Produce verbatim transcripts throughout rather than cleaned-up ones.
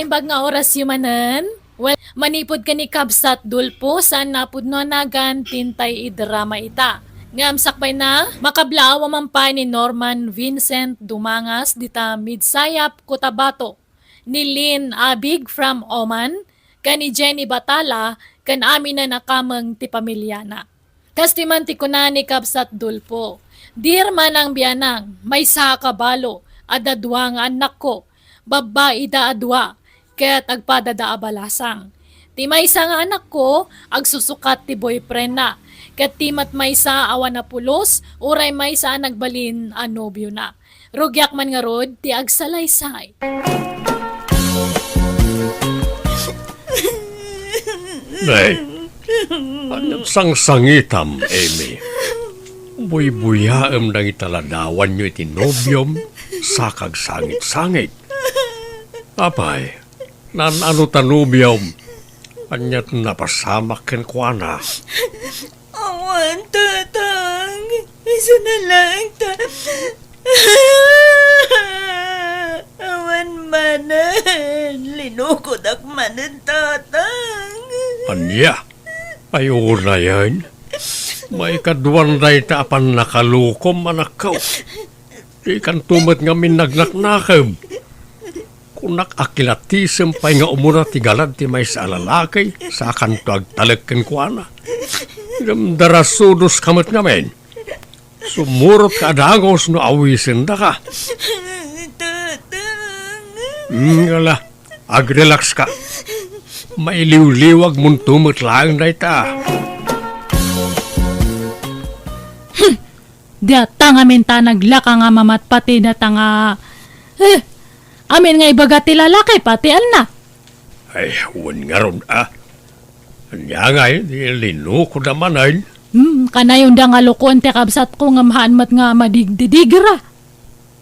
Bag nga orasyo manen? Well, manipud ken ni Kabsat Dulpo, saan napudno a nagan ti intay idrama ita. Ngem sakbayna, makablaaw a man pay ni Norman Vincent Dumangas dita Midsayap, Cotabato, ni Lynn Abig from Oman, ken ni Jenny Batala, ken aminen a kameng ti pamiliana. Kastoy man ti kuna ni Kabsat Dulpo, "Dear Manang Bianang, maysa a kabalo, adda dua nga annakko. Babbaida a dua, ket agpadada a balasang. Ti maysa nga anakko, agsusukat ti boyfriendna, ket ti met maysa awan a pulos, uray maysa a nagbalin a nobiona. Rugiak man ngarud ti agsalaysay." Nay, ania ti sangsangitam, Amy? Buybuyaem dagiti ladawanyo iti nobiom, sa kagsangit-sangit. Apay, naan-ano ta nobiom? Ania ti napasamak kenkuana? Awan, Tatang. Isu na laeng ta. Awan manen. Linukodak manen, Tatang. Ania? Ay, unayen. Maikaduan dayta a pannakalukom, anakko. Dikanto met ngamin nagnaknakeb. Kunak a kilatisem pay nga umuna ti galad ti maysa a lalaki, sa kanto agtalek kenkuana. Ngem darasudoska met ngamin. Sumurotka a dagus no awisendaka. Tatang. Hmm, ala, agrelaxka. Mailiwliwagmonto met laeng dayta. Hmm. Data ngamin ta naglaka nga mamatpati data nga, eh, amin nga ibaga ti lalaki, pati annak. Ay, wen ngarud, a. Ania ngay, di linukoda manen? Hmm, kanayonda nga lukoen ti kabsatko ngem haan met nga madigdidigra.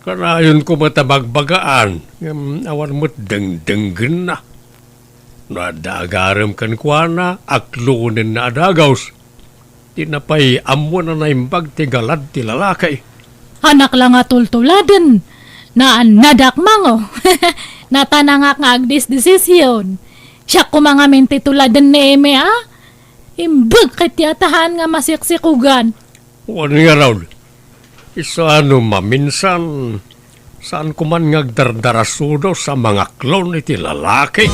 Kanayonko met a bagbagaan, ngem awan met dengdenggenna. No adda agarem kenkuana, akluonenna a dagus. Dina pay ammo a naimbag ti galad ti lalaki. Anak la nga tultuladen. Naannadak mango. Natanangak nga agdisdesisyon. Siak koma ngamin ti tuladen ni Eme, a? Imbag ket ti atahan nga masiksikogan. Wen ngarud, isu a no maminsan, saanko man nga agdardarasudos a mangaklon iti lalaki.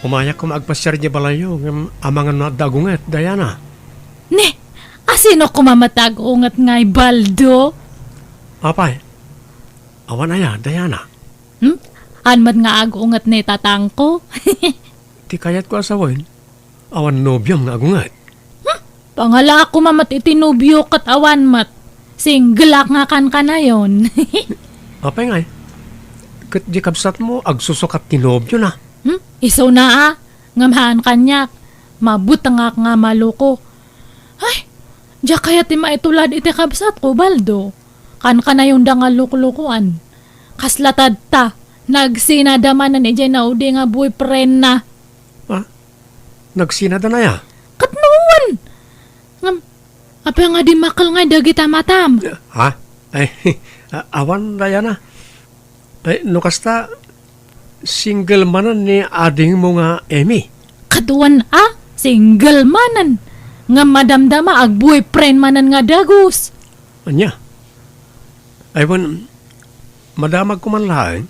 Umayak koma agpasiar idiay balayyo, ngem amangan no adda agunget, Diana. Ne, asino koma met ti agunget ngay, Baldo? Apay, awan aya, Diana? Hmm? Haan met nga agunget ni tatangko? Ti kayatko a sawen, awan nobiom nga agunget. Hmm? Pangalaak koma met iti nobio ket awan met. Single ak nga kankanayon. Apay ngay? Ket di kabsatmo agsusukat ti nobiona. Hmm? Isuna a, ngem haan kaniak. Mabutengak nga maluko. Ay, diak kayat ti maitulad iti kabsatko, Baldo. Kankanayonda nga luklukoan. Kasla tadta, nagsinada manen idiay naudi nga boyfriendna. Ah? Nagsinada na ya? Ket no wen! Ngem, apay nga dimmakkel ngay dagita matam? Ha? Ay, a-, awan, Diana. Ay, no kasta, single manen ni adingmo nga Emi? Kaduan a, single manen. Ngem madamdama, agboyfriend manen nga dagus. Ania? Ay, wen, madamagko man laeng.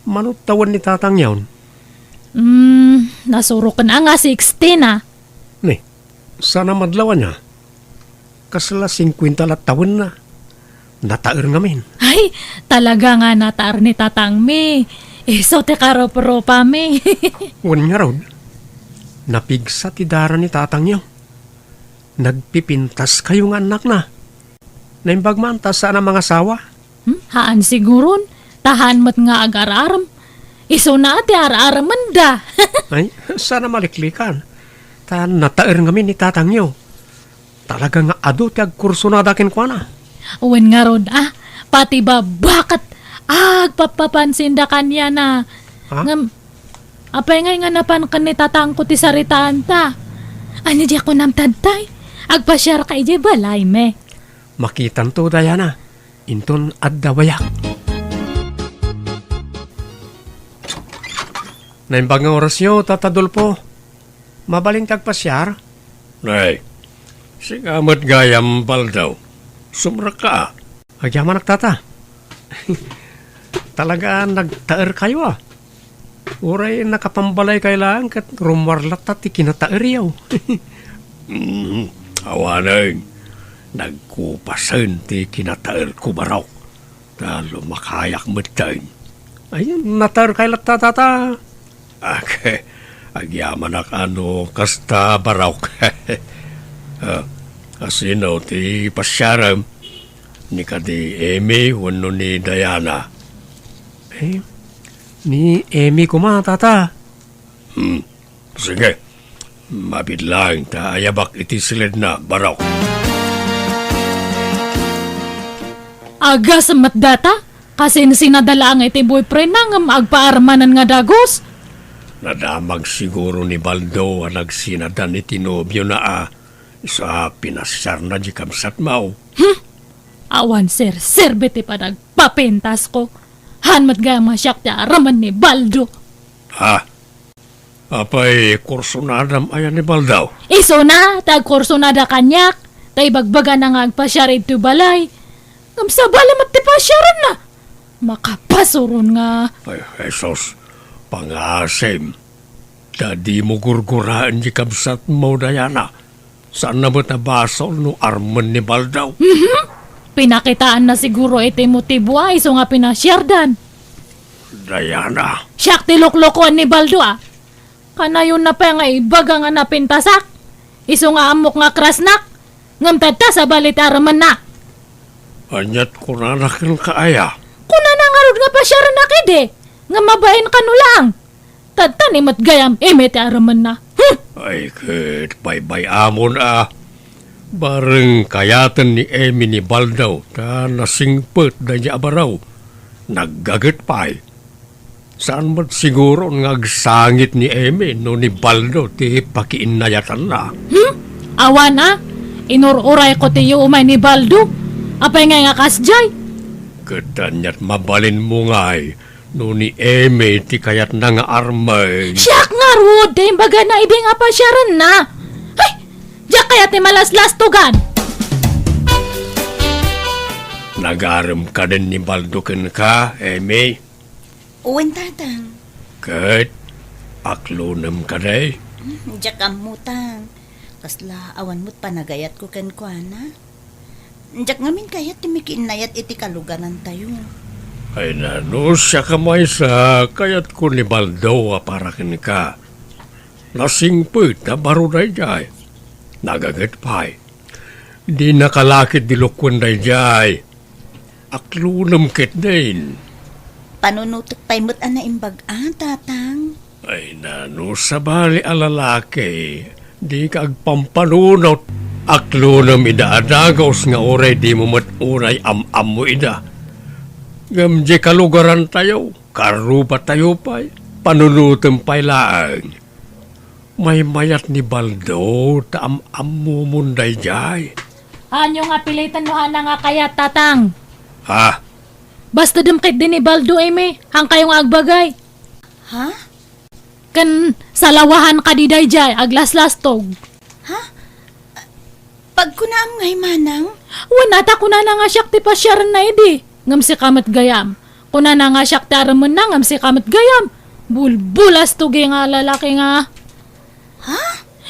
Mano tawen ni tatangyon? Hmm, nasuroken a nga sixteen a. Ni, saan a madlaw ania? Kasla singkuenta la tawenna. Nataer ngamin. Ay, talaga nga nataer ni tatangmi. Isu ti karuprupami. Wen ngarud, napigsa ti dara ni tatangyo. Nagpipintaskayo nga annakna. Naimbag man ta saan a mangasawa. Hmm? Haan siguron. Ta haan met nga agar-arem. Isuna ti ar-aremenda. Ay, saan a maliklikan. Ta nataer ngamin ni tatangyo. Talaga nga adu ti agkursunada kenkuana. Wen ngarud, a, pati babba ket agpappapansinda kaniana. Ha? Ngem, apay ngay nga napan ken ni tatangko ti saritaanta? Ania diak kunam tadtay? Agpasiarka idiay balaymi. Makitanto, Diana. Inton adda bayak. Naimbag nga orasyo, Tata Dolfo. Mabalinka agpasiar? Nay, sika met gayam, Baldo. Sumrekka. Agyamanak, Tata. Talaga, nagtaerkayo, a. Uray nakapambalaykayo laeng ket rummuar latta ti kinataeryo. Mm, awanen, nagkupasen ti kinataerko, Barok. Ta lumakayak metten. Ay, nataerkay latta, Tata. Ag-, agyamanak a no kasta, Barok. Ah, asino ti pasiarem? Ni kadi Amy wenno ni Diana? Eh, ni Amy koma, Tata. Hmm, sige. Mabiit laeng ta ayabak iti siledna, Barok. Agasem met dayta? Kasinsinada laeng iti boyfriendna ngem agpaarmanen nga dagus? Nadamag siguro ni Baldo a nagsinadan iti nobiona a, isu a pinasiarna di kabsatmo. Hmm? Awan serserbi ti panagpapintasko. Haan met gayam a siak ti aramid ni Baldo. Ha? Apay, kursunadam aya ni Baldo? Isuna, ti agkursunada kaniak, ta ibagbagana nga agpasiar iti balay. Ngem sabali met ti pasiarenna. Makapasuron nga. Ay, Jesus, pangasim. Ta dimo gurguraen ti kabsatmo, Diana. Saanna met a basol no armen ni Baldo? Mhm. Pinakitaanna siguro iti motibo a isu nga pinasiardan. Diana. Siak ti luklukoen ni Baldo, a. Kanayonna pay nga ibaga nga napintasak. Isu nga ammok nga krasnak. Ngem tatta, sabali ti aramidna. Aniat kunana kenka aya? Kunana ngarud nga pasiarennak idi. Ngem mabain kano laeng. Tatta ni met gayam Amy ti aramidna. Hmm! Ay, ket baybay-amon a. Bareng kayaten ni Amy ni Baldo ta nasingpet daydi a baro. Naggaget pay. Saan met siguron nga agsangit ni Amy no ni Baldo ti pakiinnayatanna? Hmm? Awan a, inur-urayko ti umay ni Baldo. Apay ngay nga kasdiay? Ket aniat mabalinmo ngay no ni Amy ti kayatna nga armen? Siak ngarud ti imbagana idi nga pasiarenna. Ay, diak kayat ti malaslastogan. Nagarem kadin ni Baldo kenka, Amy? Wen, Tatang. Ket aklonem kadi? Hmm, diak ammo, Tang. Kasla awan met panagayatko kenkuana. Diak ngamin kayat ti makiinnayat iti kalugarantayo. Ay, nano, siak a maysa, kayatko ni Baldo a para kenka. Nasingpet a baro daydiay. Nagaget pay. Dinaka la ketdi lukuen daydiay. Aklonem ketdin. Panunotek pay met a naimbag a, Tatang. Ay, nano, sabali a lalaki, dika agpampanunot. Aklonem ida a dagus nga uray dimo met unay am-ammo ida. Ngem di kalugarantayo, karrubatayo pay, panunotem pay laeng. Maymayat ni Baldo ta am-ammomon daydiay. Haanyo nga piliten no haanna nga kayat, Tatang. Ha? Bastedem ketdi ni Baldo, Amy. Haankayo nga agbagay. Ha? Ken salawahan kadi daydiay, aglaslastog. Ha? Pagkunaam ngay, Manang? Wen, ta kunana nga siak ti pasiarenna idi, ngem sika met gayam. Kunana nga siak ti aramidna, ngem sika met gayam. Bulbulastogi nga lalaki nga. Ha?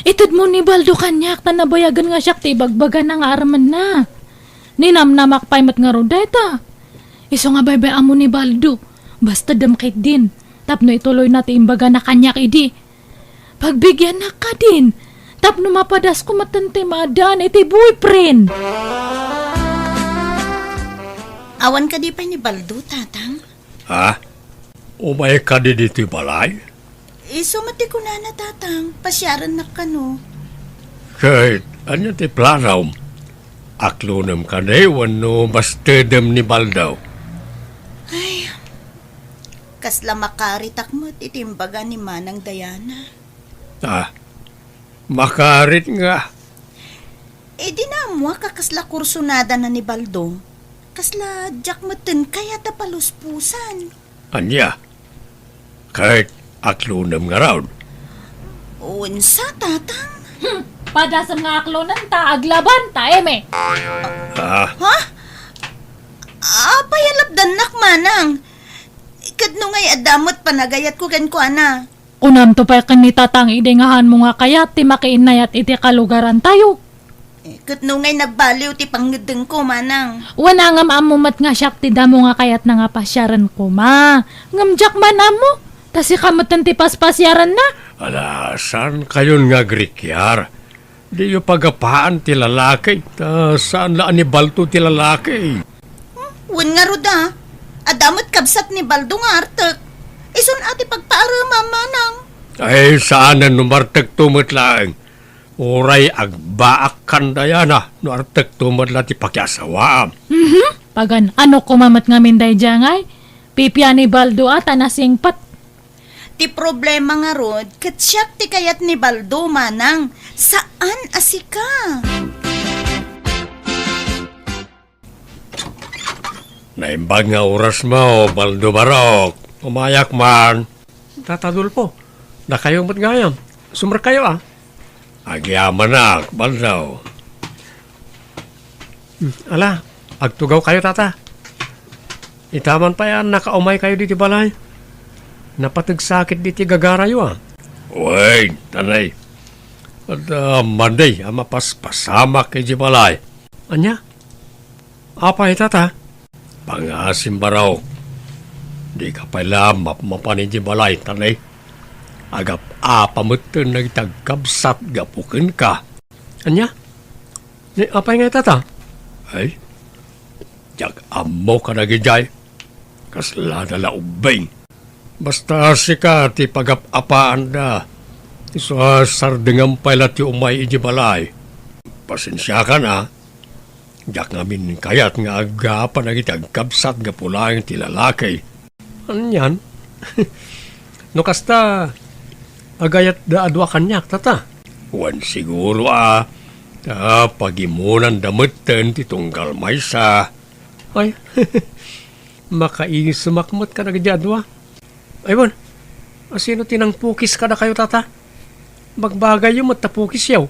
Itedmo ni Baldo kaniak ta nabayagen nga siak ti ibagbagana nga aramidna. Ninamnamak pay met ngarud dayta. Isu nga baybay-ammo ni Baldo, bastedem ketdin, tapno ituloyna ti imbagana kaniak idi. Pagbigiannak kadin, tapno mapadasko metten ti maaddaan iti boyfriend. Awan kadi pay ni Baldo, Tatang? Ha? Umay kadi ditoy balay? Isu met ti kunana, Tatang, pasiarennak kano. Ket ania ti planom? Aklonem kadi wenno bastedem ni Baldo? Ay, kasla makaritak met iti imbaga ni Manang Diana. Ah, makarit nga. Idi naammoak a kasla kursunadana ni Baldo, kasla diak metten kayat a paluspusan. Ania? Ket Aklonem ngarud. Unsa, Tatang? Hmm, padasem nga aklonen ta aglaban ta, Eme. Ah. Ha? Apay a lapdannak, Manang? Ket no ngay adda met panagayatko kenkuana? Kunamto pay ken ni Tatang idi nga haanmo nga kayat ti makiinnayat iti kalugarantayo. Eh, ket no ngay nagbaliw ti pangngeddengko, Manang? Wen a ngem ammo met nga siak ti damo nga kayatna nga pasiaren koma. Ngem diak man ammo, ta sika metten ti paspasiarenna. Ala, saan kayon nga agrikiar? Diyo pagapaan ti lalaki, ta saan la a ni Baldo ti lalaki. Hmm? Wen ngarud a, adda met kabsat ni Baldo nga artek. Isun a ti pagpaaremam, Manang. Ay, saanen no martekto met laeng. Uray agbaakkan dayana no artekto met la ti pakiasawaam. Mhm. Pagan-ano koma met ngamin daydiay ngay? Pipia ni Baldo a ta nasingpet. Ti problema ngarud, ket siak ti kayat ni Baldo, Manang, saan a sika. Naimbag nga orasmo, Baldo Barok. Umayak man. Tata Adolfo, dakayo met gayam. Sumrekkayo a. Agyamanak, Baldo. Hmm, ala, agtugawkayo, Tata. Ita man pay a nakaumaykayo ditoy balay. Napateg sakit ditoy gagarayo a. Wen, Tanay. Adda madi a mapaspasamak idiay balay. Ania? Apay, Tata? Pangasim, Barok. Dika pay la mapmapan idiay balay, Tanay. Agap-apa metten dagiti agkabsat gapu kenka. Ania? Ni apay ngay, Tata? Ay, diak ammo kadagidiay. Kasla da la ubbing. Basta sika ti pagap-apaanda. Isu a sardengam pay la ti umay idiay balay. Pasensiakan a. Diak ngamin kayat nga agapan dagiti agkabsat gapu laeng ti lalaki. Anian? No kasta, agayatda a dua kaniak, Tata. Wen siguro a, ta pagimonanda metten ti tunggal maysa. Ay, makaisumak met kadagiti a dua. Ay, wen, asino ti nangpukis kadakayo, Tata? Bagbagayyo met ta pukisyo.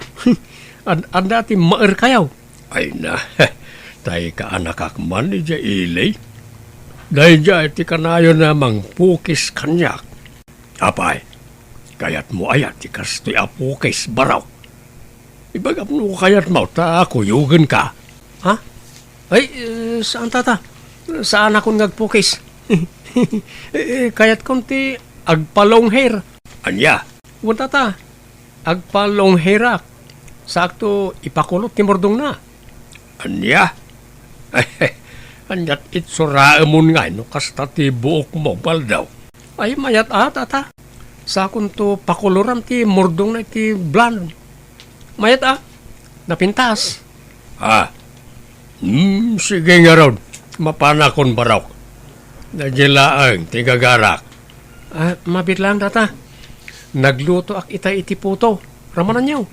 Ad-, adda ti maerkayo. Ay na, tay kaanakak man idiay ili. Daydiay ti kanayon a mangpukis kaniak. Apay, kayatmo aya ti kastoy a pukis, Barok? Ibagam no kayatmo ta kuyogenka. Ha? Ay, eh, saan, Tata? Saanakon nga agpukis. Eh, eh, kayatkon ti agpa-long hair. Ania? Wen, Tata. Agpa-long hairak. Saakto ipakulot ti murdongna. Ania? Aniat itsuraemon ngay no kasta ti buokmo, Baldo? Ay, mayat a, Tata. Sakonto pakuloram ti murdongna iti blonde. Mayat a, napintas. Ah, hmm, sige ngarud. Mapanakon, Barok. Daydiay laeng ti gagarak. Ah, mabiit laeng, Tata. Naglutoak ita iti puto. Ramananyo.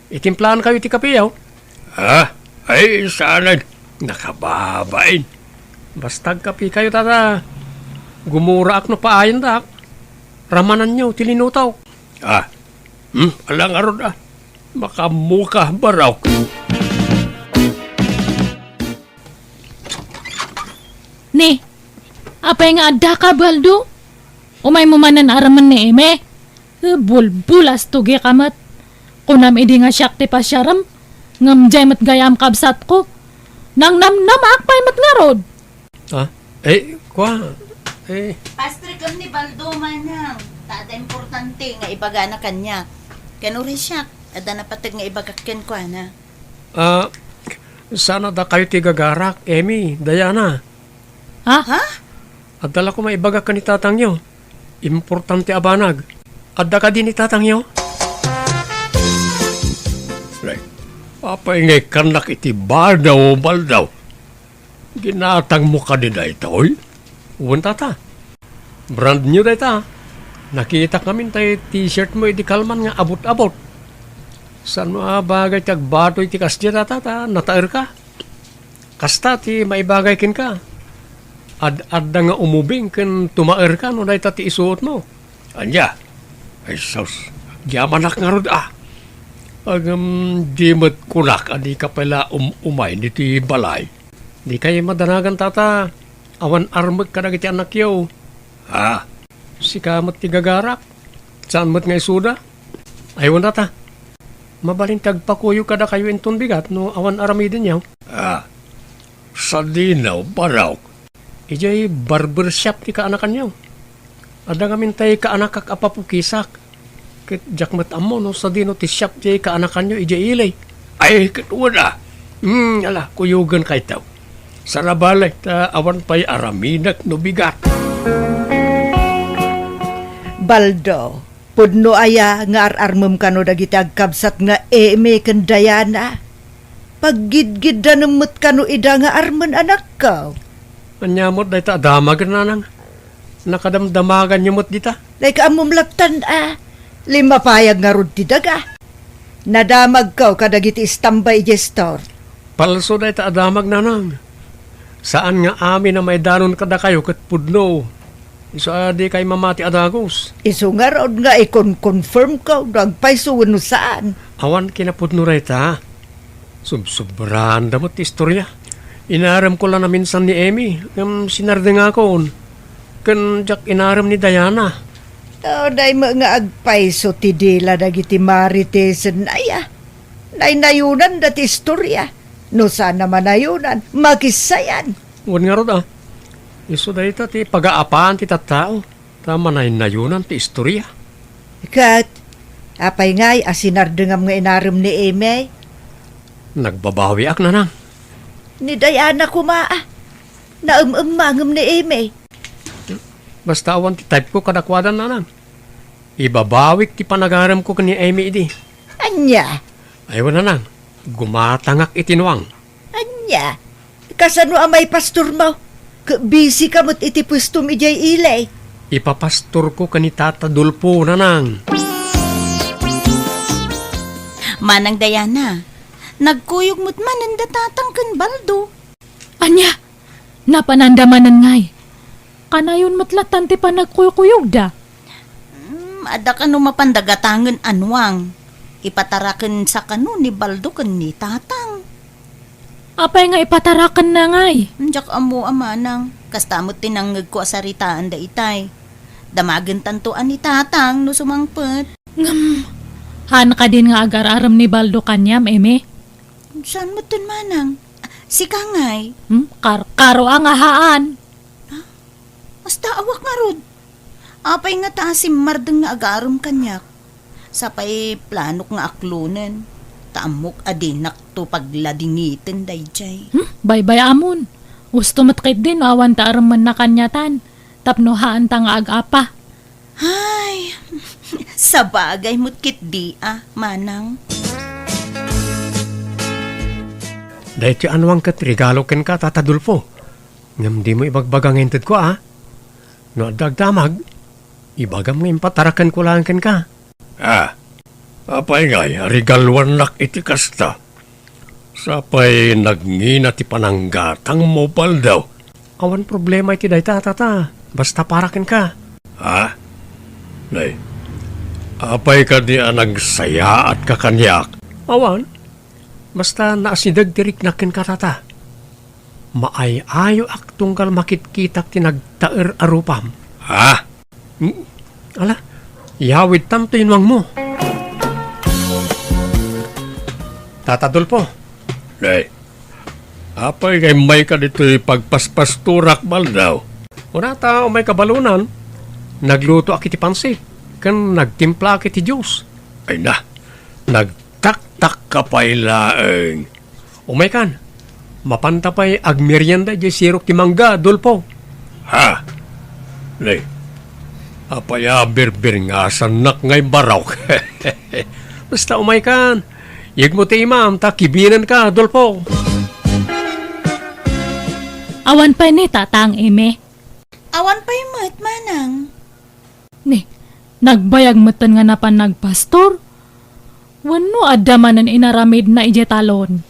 Itimplaankayo iti kapeyo? Ah, ay, saanen. Nakababain. Basta agkapekayo, Tata. Gumuraak no paayandak. Ramananyo ti linutok. Ah, hmm, ala ngarud a. Makaammoka, Barok. Ni, apay nga addaka, Baldo? Umaymo manen a remen ni Eme? Eh, bulbulas tugika met. Kunam idi nga siak ti pasiarem, ngem diay met gayam kabsatko. Nangnamnamaak pay met ngarud. Ah, eh, kua, eh. Pastreken ni Baldo, manang. Ta adda importante nga ibagana kaniak. Ken uray siak, adda napateg nga ibagak kenkuana. Ah, saan a dakayo ti gagarak, Emi, Diana? Ha? Ha? Adda la koma ibagak ken ni tatangyo. Importante a banag. Adda kadi ni tatangyo? Nay, apay nga ikkannak iti banaw, Baldaw? Ginatangmo kadi daytoy? Wen, tata. Brand new dayta. Nakitak ngamin tay t-shirt mo idi kalman nga abot-abot. Saan a bagay ti agbatoy ti kasdiay, tata, ta nataerka. Kasta ti maibagay kenka. Ad-adda nga umubing ken tumaerka no dayta ti isuotmo. Ania? Ay sus, agyamanak ngarud a. Ngem di met kunak a dika pay la um-, umay ditoy balay. Dikay madanagan, tata. Awan armek kadagiti annakyo. Ha? Sika met ti gagarak. Saan met nga isuda? Ay, wen, tata. Mabalin ti agpakuyog kadakayo inton bigat no awan aramidenyo. Ah, sadino, barok? Idiay barber shop ti kaanakanyo. Adda ngamin tay kaanakak a papukisak. Ket diak met ammo no sadino ti shop ti kaanakanyo idiay ili. Ay, ket wen a. Hmm, ala, kuyogen kayto. Sarabali, ta awan pay aramidek no bigat. Baldo, pudno aya nga ar-armem kano dagiti agkabsat nga Amy ken Diana? Paggidgiddanem met kano ida nga armen, anakko. Ania met dayta a damagen, nanang? Nakadamdamaganyo met dita? Dayta ammom lattan a, limmapayag ngarud ti daga. Nadamagko kadagiti istambay idiay store. Palso dayta a damag, nanang. Saan nga amin a maidanon kadakayo ket pudno. Isu a dikay mamati a dagus. Isu ngarud nga ikon-confirmko no agpayso wenno saan. Awan kinapudno dayta. Subsobraanda met ti istoria. Inaremko la naminsan ni Amy, ngem sinardengakon. Ken diak inarem ni Diana. Dayta met nga agpayso ti dila dagiti maritisen aya. Naynayonanda ti istoria. No saan a manayonan, makissayan. Wen ngarud a. Isu dayta ti pagaapaan ti tattao. Ta manaynayonan ti istoria. Ket, apay ngay a sinardengam nga inarem ni Amy? Nagbabawiak, nanang. Ni Diana koma a. Naem-emmangem ni Amy. Basta awan ti type ko kadakuada, nanang. Ibabawik ti panagaremko ken ni Amy idi. Ania? Ay, wen, nanang. Gumatangak iti nuang. Ania? Kasano a maipastormo? Ket busy ka met iti puestom idiay ili. Ipapastorko ken ni Tata Dolfo, nanang. Manang Diana, nagkuyog met manen da Tatang ken Baldo. Ania? Napananda manen ngay? Kanayon met lattan ti panagkuykuyogda. Hmm, adda kano mapanda gatangen a nuang. Ipatarakensa kano ni Baldo ken ni Tatang. Apay nga ipatarakenna ngay? Diak ammo a manang. Kasta met ti nangngegko a saritaanda itay. Damagentanto a ni Tatang no sumangpet. Ngem, haan kadin nga agar-arem ni Baldo kaniam, Amy? Saan metten manang? Sika ngay? Hmm? Kar-, karo a nga haan. Basta awan ngarud. Apay ngata a simmardeng nga agarem kaniak? Sapay planok nga aklonen, ta ammok a dinakto pagladingiten daydiay. Hmm, baybay-amon. Usto met ketdi no awan ta aremenna kaniatan, tapno haanta nga ag-apa. Ay, sabagay met ketdi a, manang. Daytoy a nuang ket regalo kenka, Tata Dolfo. Ngem dimo ibagbaga nga intedko, a? No adda agdamag, ibagam nga impatarakenko laeng kenka. Ah, apay ngay a regaluannak iti kasta? Sapay nagngina ti pananggatangmo, Baldo. Awan problema iti dayta, Tata. Basta para kenka. Ha? Nay, apay kadi a nagsayaatka kaniak? Awan. Basta naasideg ti riknak kenka, Tata. Maay-ayoak tunggal makitkitak ti nagtaer a rupam. Ha? Hmm? Ala, iyawidtam ti nuangmo. Tata Dolfo. Nay, apay nga immayka ditoy pagpaspastorak, Baldo? Kunata, umayka balonan. Naglutoak iti pansit, ken nagtimplaak iti juice. Ay na, nagtaktakka pay laeng. Umaykan, mapanta pay agmerienda idiay sirok ti mangga, Dolfo. Ha? Nay, apay a birbirngasannak ngay barok? Basta umaykan, yegmo ti imam ta kibinenka, Dolfo. Awan pay ni Tatang, Amy? Awan pay met, manang. Ni, nagbayag metten nga napan nagpastor? Wenno adda manen inaramidna idiay talon?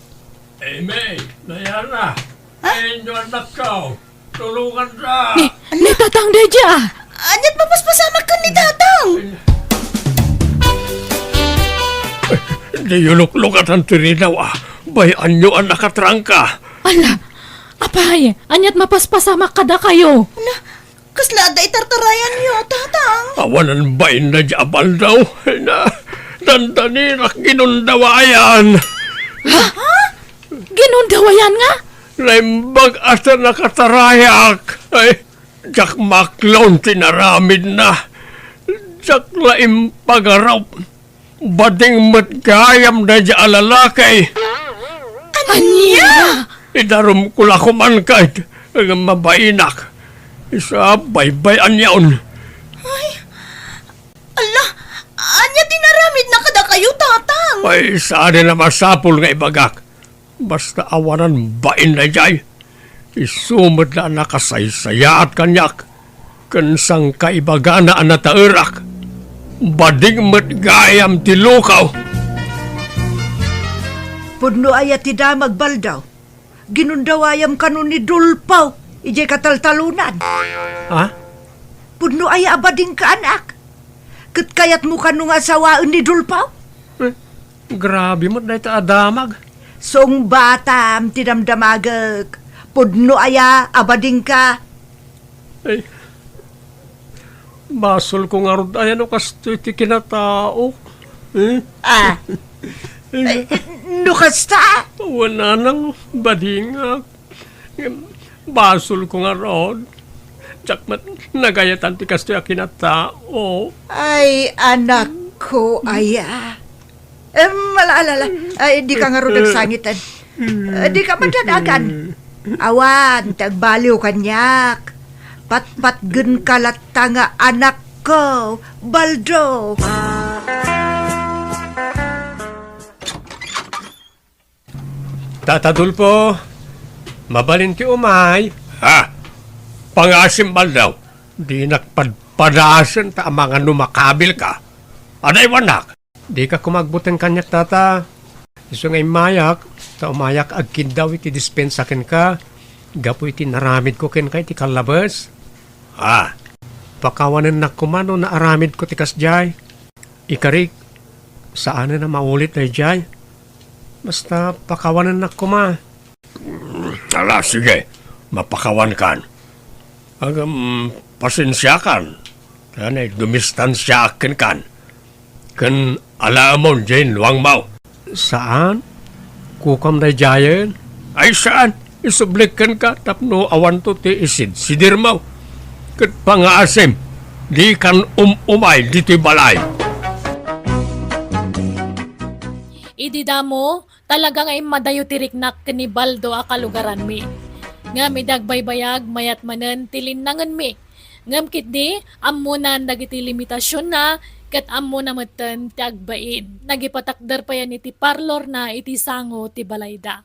Amy, Diana, ay, inyo annakko. Tulonganda. Ni, ni Tatang daydiay, a. Aniat mapaspasamak ken ni Tatang? Diyo luklukatan ti rinaw a bay-anyo a nakatrangka. Ala, apay, aniat mapaspasamak kadakayo? Ala, kasla adda itartarayanyo, Tatang? Awanan bain daydiay a baldaw. Na, dandanirak ginundawayan. Ha? Ginundawayan nga? Naimbag a ta nakatarayak. Ay, diak maklon ti naramidna. Diak la impagarup. Bading met gayam daydiay a lalaki. Ania? Idarumko la koman ket nga mabainak. Isu a baybay-anyon. Ay, ala, ania ti naramidna kadakayo, Tatang? Ay, saanen a masapul nga ibagak. Basta awanan bain daydiay. Isu met la a nakasaysayaat kaniak, ken sangkaibagana a nataerak. Bading met gayam ti lukaw. Pudno aya ti damag, Baldaw? Ginundawayam kano ni Dolpo idiay kataltalonan. Ha? Pudno aya a badingka, anak? Ket kayatmo kano nga asawaen ni Dolpo? Eh, grabe met dayta a damag. Sungbatam ti damdamagek. Pudno aya a badingka? Ay, basolko ngarud aya no kastoy ti kinatao. Eh? Ah. Eh. Ay, no kasta? Wen, nanang, badingak. Basolko ngarud. Diak met nagayatan ti kastoy a kinatao. Ay, anakko aya. Em, ala, ala, ala. Ay, dika ngarud agsangiten. Eh, dika madanagan. Awan ti agbaliw kaniak. Patpatgenka latta nga anakko, Baldo. Tata Dolpo, mabalin ti umay. Ha? Pangaasim, Baldo. Dinak padpadasen ta amangan no makabilka. Adda iwannak? Dika koma agbuteng kaniak, Tata. Isu nga immayak, ta umayak agkiddaw iti dispensa kenka, gapu iti naramidko kenka iti kallabes. Ah. Pakawanennak koma no naaramidko ti kasdiay. Ikarik, saanen a maulit daydiay. Basta pakawanennak koma. Ala, sige, mapakawankan. Agam, pasensiakan. Tanay, dumistansiaak kenkan. Ken alaemon diay nuangmo. Saan? Kukam daydiayen? Ay, saan? Isublik kenka tapno awanto ti isidsidirmo. Ket pangaasim, dikan um-umay ditoy balay. Idi damo, talaga nga immadayo ti riknak ken ni Baldo a kalugaranmi. Ngem idi agbaybayag, mayat manen ti linnangenmi. Ngem ketdi, ammonan dagiti limitasionna, ket ammona metten ti agbain. Nagipatakder payen iti parlorna iti sango ti balayda.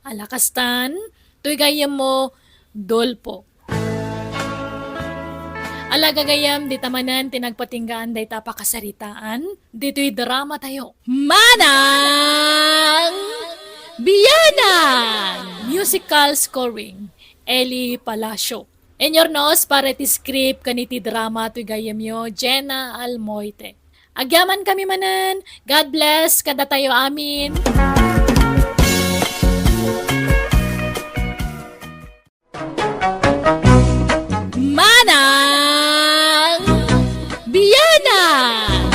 Ala kastan, toy gayyemmo, Dolpo. Ala gagayyem, dita manen ti nagpatinggaan dayta a pakasaritaan ditoy dramatayo. Manang Bianang! Musical scoring, Eli Palacio. Inurnos para iti script ken iti drama toy gayyemyo, Jenna Almoite. Agyamankami manen. God bless kadatayo amin. Manang Bianang!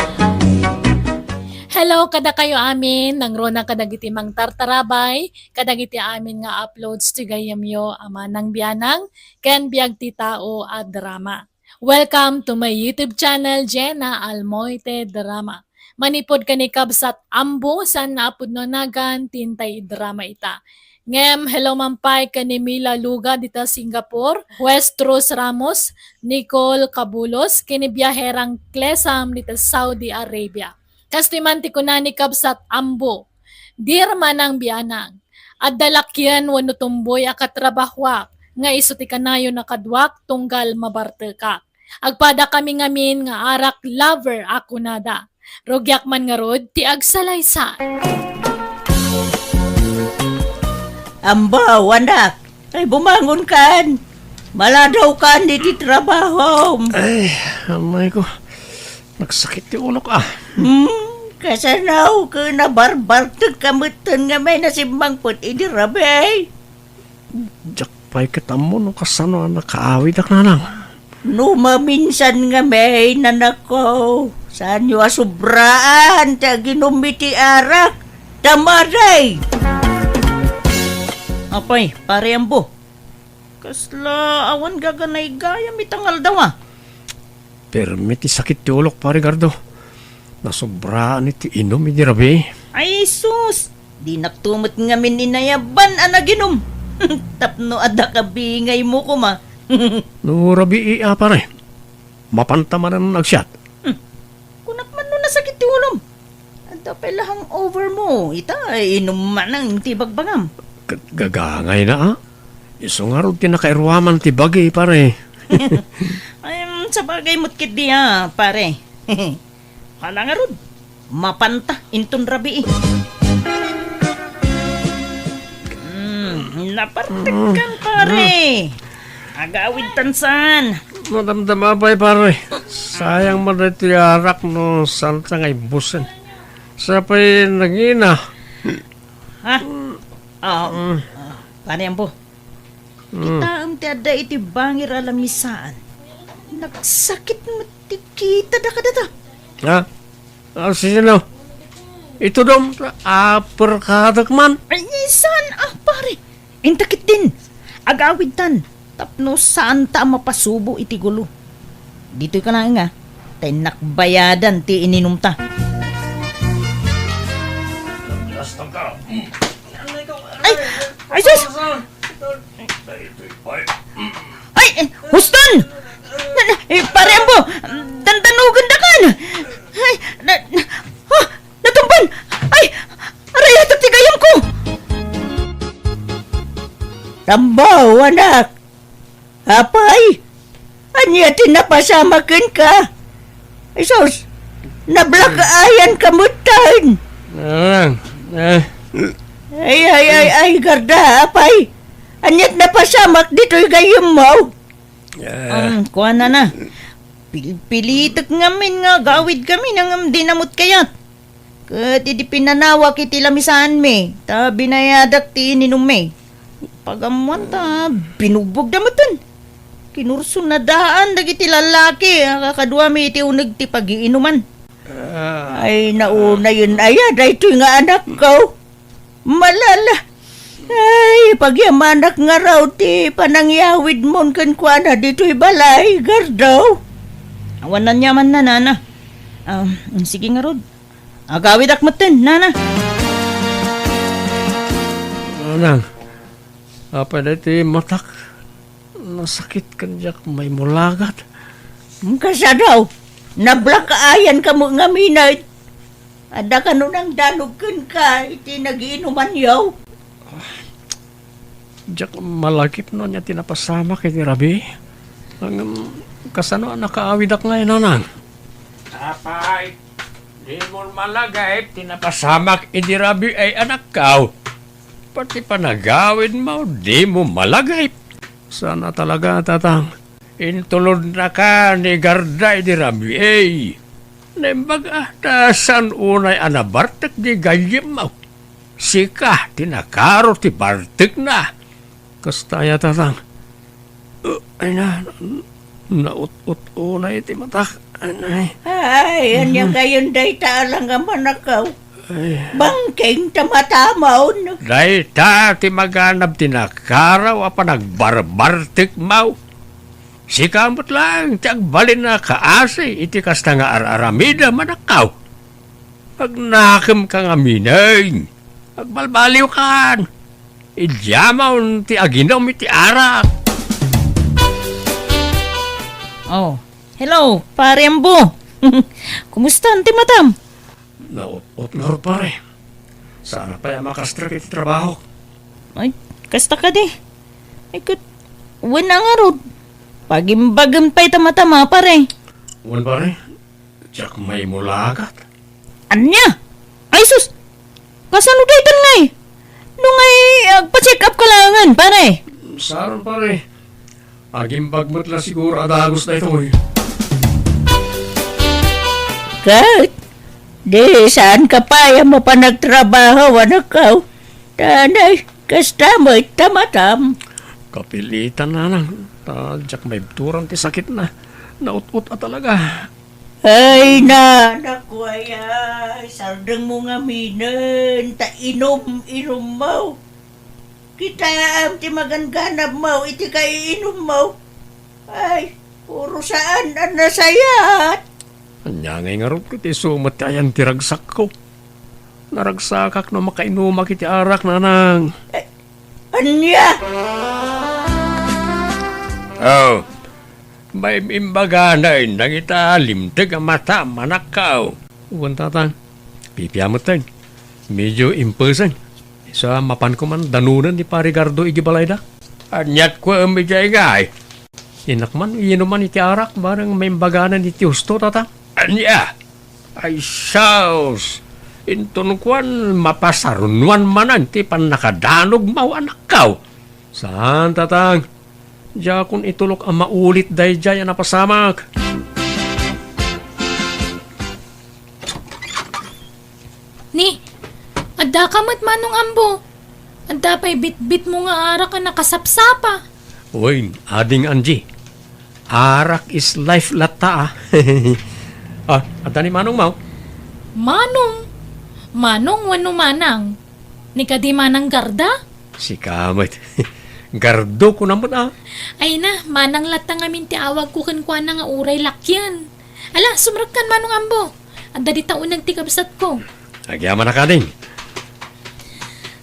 Hello kadakayo amin, nangruna kadagiti mangtartarabay kadagiti amin nga uploads ti gayyemyo a Manang Bianang ken Biag ti Tao a drama. Welcome to my YouTube channel, Jenna Almoite Drama. Manipud ken ni Kabsat Ambo, saan nga a pudno a nagan ti intay idrama ita. Ngem, hello man pay ken ni Mila Luga dita Singapore, West Rose Ramos, Nicole Cabulos, ken ni Biaherang Klesam dita Saudi Arabia. Kastoy man ti kuna ni Kabsat Ambo, Dear Manang Bianang, adda lakien wenno tumboy a katrabahoak nga isu ti kanayon a kaduak tunggal mabartekak. Agpadakami ngamin nga arak lover a kunada. Rugiak man ngarud ti agsalaysay. Ambaw, anak, ay bumangonkan. Maladawkan iti trabahom. Ay, amay ko. Nagsakit ti ulok, ah. Hmm, kasano ket nabarbartek ka metten nga may nasimmangpet idi rabii? Diak pay ket ammo no kasano a nakaawidak, nanang. No maminsan nga may nanakko, saanyo a sobraan ti aginum iti arak, ta maday! Apay, Pare Ambo, kasla awan gaganaygayam ita nga aldaw, a? Permi ti sakit ti ulok, Pare Gardo. Nasobraan iti inum idi rabii. Ay, sus! Dinak to met ngamin inayaban a naginum. Tapno adda kabingaymo koma. No rabii a, pare, mapanta manen agsiat. Hmm. Kunak man no nasakit ti ulom. Adda pay la hangover mo, ita, inum manen ti bagbagam. G-, gagangayna, a? Isu ngarud ti nakairuaman ti bagi, pare. Ay, mm, sabagay met ketdi, a, pare. Hala ngarud, mapanta inton rabii. Mm, napartekkan, pare. Agawidtan saan. Madamdama pay, pare. Sayang man daytoy arak no saanta nga ibbusen. Sa pay nangina. Ha? Ah, ah, Pare Ambo. Mm. Kitaem ti adda iti bangir a lamisaan. Nagsakit met ti kitada kadata. Ha? Ah, sino? Itudom, aperkadek man. Ay, saan a, pare? Inta ketdin. Agawidtan. Tapno saanta a mapasubo iti gulo. Ditoy ka laeng, a. Ta innak bayadan ti ininumta. Ay! Ay, sus! Ay! Eh, huston! Na, na, eh, Pare Ambo! Dandanugendakan! Ay! Na, na, ah! Natumban! Ay! Arayatak ti gayamko! Tambaw, anak! Apay, ania ti napasamak kenka? Isus, nablack-eyan ka metten. Ah, ah. Ay, ay, ay, ay, Garda, apay, ania ti napasamak ditoy gayyemmo? Ah. Um, kuana na. Pilpilitek ngamin nga agawidkami ngem dina met kayat. Ket idi pinanawak iti lamisaanmi, ta binayadak ti ininummi. Pagammoan ta binugbogda metten. Kinursunadaan dagiti lallaki a kakaduami iti uneg ti pagiinuman. Ah. Ay, naunayen aya daytoy nga anakko. Malala. Ay, pagyamanak ngarud ti panangyawidmon kenkuana ditoy balay, Gardo. Awan aniamanna, nana. Ah, sige ngarud. Agawidak metten, nana. Nanang, apay daytoy matak? Nasakit ken diak maimulagat. Kasano? Nablack-eyan ka met ngamin. Adda kano nangdanog kenka iti nagiinumanyo? Diak malagip no ania ti napasamak iti rabii. Ngem kasano a nakaawidak ngay, nanang? Apay, dimo malagip ti napasamak idi rabii ay anakko. Pati panagawidmo, dimo malagip. Saan a talaga, tatang. Intulodnaka ni Garda idi rabii. Naimbag a, ta saan unay a nabartek di gayyemmo. Sika ti nakaro ti bartekna. Kasta aya, tatang. Uh, ay na, naut-ut unay ti matak. Ay, ay. Ay, ania gayon dayta a langamanakaw? Ay. Bangkeng ta matamon. Dayta ti maganab ti nakaraw a panagbarbartekmo. Sika met laeng ti agbalin a kaasi iti kasta nga ar-aramidem, anakko. Agnakemka ngamin. Agbalbaliwkan. Idiamon ti aginum iti arak. Oh, hello, Pare Ambo. Kumusta ti matam? Naut-ot ngarud, pare. Saan pay a makastrek iti trabaho. Ay, kasta kadi. Ay, ket, wen a ngarud. Pagimbagem pay ta matam, pare. Wen, pare. Diak maimulagat. Ania? Ay, sus! Kasano daytan ngay? No ngay, agpa-check up ka laengen, pare. Saan, pare. Agimbag met la siguro a dagus daytoy. Ket, di saan ka pay a mapan agtrabaho, anakko? Tanay, kasta met ta matam. Kapilitan, nanang. Ta diak maibturan ti sakitna. Naut-ot a talaga. Ay, nanakko, ay, ay, sardengmo ngaminen, ta inum-inummo. Kitaem ti magangganabmo iti kaiinummo. Ay, puro saan a nasayaat. Ania ngay ngarud ket isu met ti ayan ti ragsakko? Naragsakak no makainumak iti arak, nanang. Eh, ania? Oh, maim-imbaganen dagita limteg a mata, manakkaw. Wen, tatang. Pipia metten. Medio impesen. Sa mapanko man danonen ni Pari Gardo iti balayda. Aniat ko idiay ngay. Innak man inuman iti arak, bareng maimbaganen iti husto, tatang. Ania? Ay, sus! Inton kuan, mapasarunoan manen ti pannakadanogmo, anakkaw. Saan, tatang. Diakon itulok a maulit daydiay a napasamak. Ni, adda ka met, Manong Ambo. Adda pay bitbitmo nga arak a nakasapsapa. Wen, Ading Angie. Arak is life latta, a. Ah, adda ni manongmo? Manong? Manong wenno manang? Ni kadi Manang Garda? Sika met. Gardo ko na met, a. Ay na, manang latta ngamin ti awagko kenkuana nga uray lakien. Ala, sumrekkan, Manong Ambo. Adda dita uneg ti kabsatko. Agyamanak, Ading.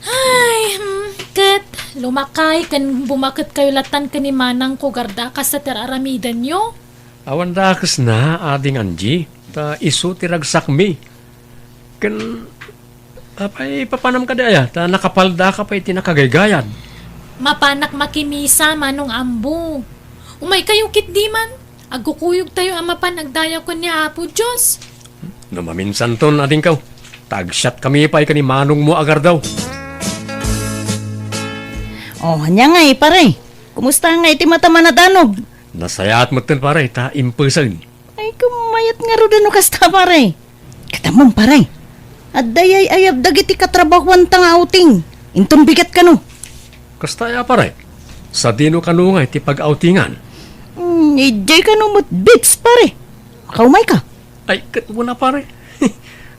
Ay, hmm, ket lumakay ken bumaketkayo lattan ken ni manangko, Garda, kasta ti ar-aramidenyo? Awan dakesna, Ading Angie, ta isu ti ragsakmi. Ken, apay, papanam kadi aya, ta nakapaldaka pay iti nakagaygayad? Mapanak makimisa, Manong Ambo. Umaykayo ketdi man. Agkukuyogtayo a mapan agdayaw ken ni Apo Dios. No maminsanton, adingko, ta agsiatkami pay ken ni manongmo a Gardo. Oh, ania ngay, pare? Kumusta ngay ti matam a nadanog? Nasayaat metten, pare, ta impesen. Ay, ket mayat ngarud no kasta, pare. Ket ammom, pare, adda ay-ayab dagiti katrabahuanta nga outing. Inton bigat kano. Kasta aya, pare? Sadino kano ngay ti pag-outingan? Hmm, idiay kano met beach, pare. Makaumayka. Ay, ket wen a, pare.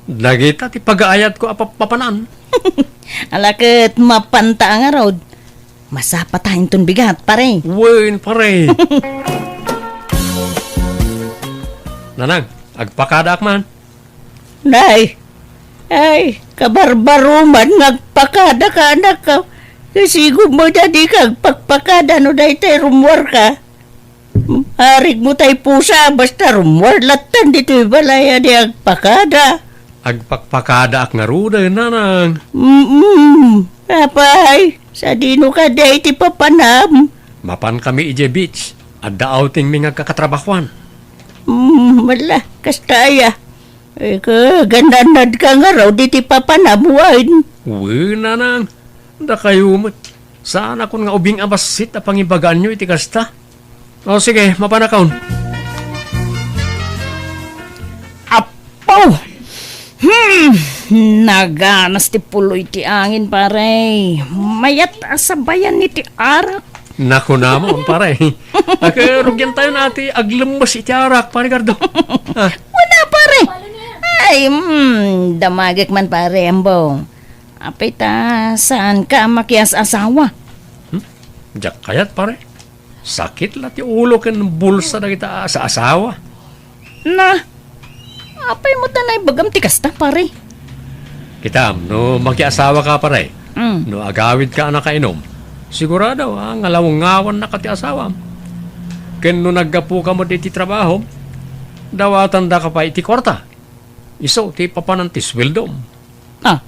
Dagita ti pagaayatko a pap-, papanan. Ala ket mapanta ngarud. Masapata inton bigat, pare. Wen, pare. Nanang, agpakadaak man. Nay, ay, kabarbaroman nga agpakadaka, anakko. Kasigom met a dika agpakpakada no daytoy rummuarka. Arigmo tay pusa, basta rummuar lattan ditoy balay a di agpakada. Agpakpakadaak ngaruden, nanang. Mm-mm. Apay, sadino kadi ti papanam? Mapankami idiay beach. Adda outingmi nga agkakatrabahuan. Mm, ala, kasta aya. Eh, kagananadka ngarud iti papanam wen? Wen, nanang. Dakayo met. Saanakon nga ubing a bassit a pangibagaanyo iti kasta. O, sige, mapanakon. Apo! Hmm, naganas ti puloy ti angin, pare. Mayat a sabayan iti arak. Nakunamon, pare. Ket rugiantayon a ti aglemmes iti arak, pare Gardo. Ah. Wala, pare. Ay, hmm, damagek man, pare, ambo. Apay ta, saanka a makias-asawa? Hmm? Diak kayat, pare. Sakit la ti ulo ken bulsa dagita a asawa. Na, apay met a naibagam ti kasta, pare? Kitam, no makiasawaka, pare, mm, no agawidka a nakainom, sigurado a ngalawngawannak ti asawam. Ken no naggapuka met iti trabahom, dawatandaka pay iti kuarta. Isu ti papanan ti sueldom. Ah,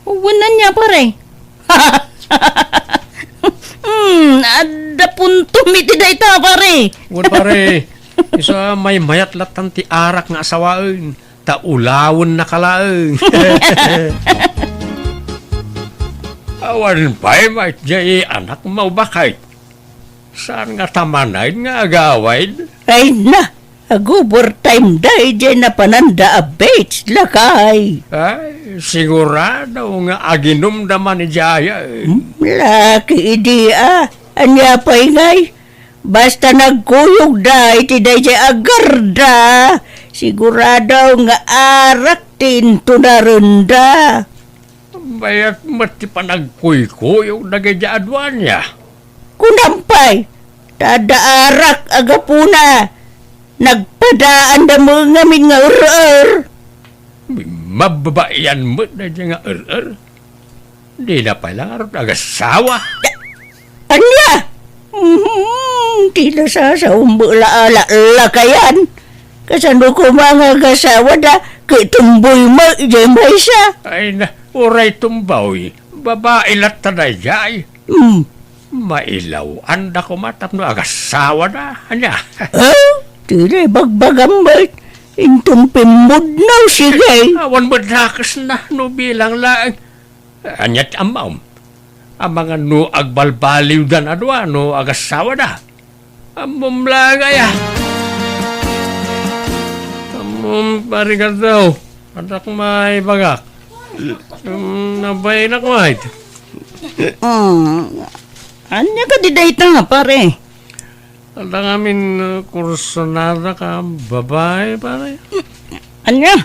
wen ania, pare? Hmm, adda puntom iti dayta, pare. Wen, pare, isu a maymayat lattan ti arak nga asawaen, ta ulawennaka laeng. Awan pay met diay anakmo, baket. Saan nga tamanen nga agawid? Ay na, ag-overtime da idiay napananda a beach, lakay. Ay, sigurado nga aginumda man idiay, eh. Hmm, laki idi, ah. Ania pay ngay? Basta nagkuyogda iti daydiay a garda, sigurado nga arak ti intunarenda. Mayat met ti panagkuykuyog dagiti aduania. Kunam pay, ta adda arak a gapuna, nagpadaanda met ngamin nga er-er. Mababaian met daydiay nga er-er. Dina pay la ngarud agassawa. Ania? Mhm, ti nasasaom met la a lakayan. Kasano koma nga agasawada, ket tumboy met idiay maysa? Ay na, uray tumboy, babai latta daydiay. Hmm. Mailaw-anda koma tapno agasawada, ania? Ah? Ti naibagbagam met, inton pimmudnaw, sige. Awan met dakesna, no bilang laeng. Ania ti ammoam? Amangan no agbalbaliwdan a dua no agasawada. Ammom laeng aya. Ammom, pare Gardaw. Addak maibagak. Um, nabainak met. Mm. Ania kadi dayta, pare? Adda ngamin, uh, kursunada ka babai, pare. Ania?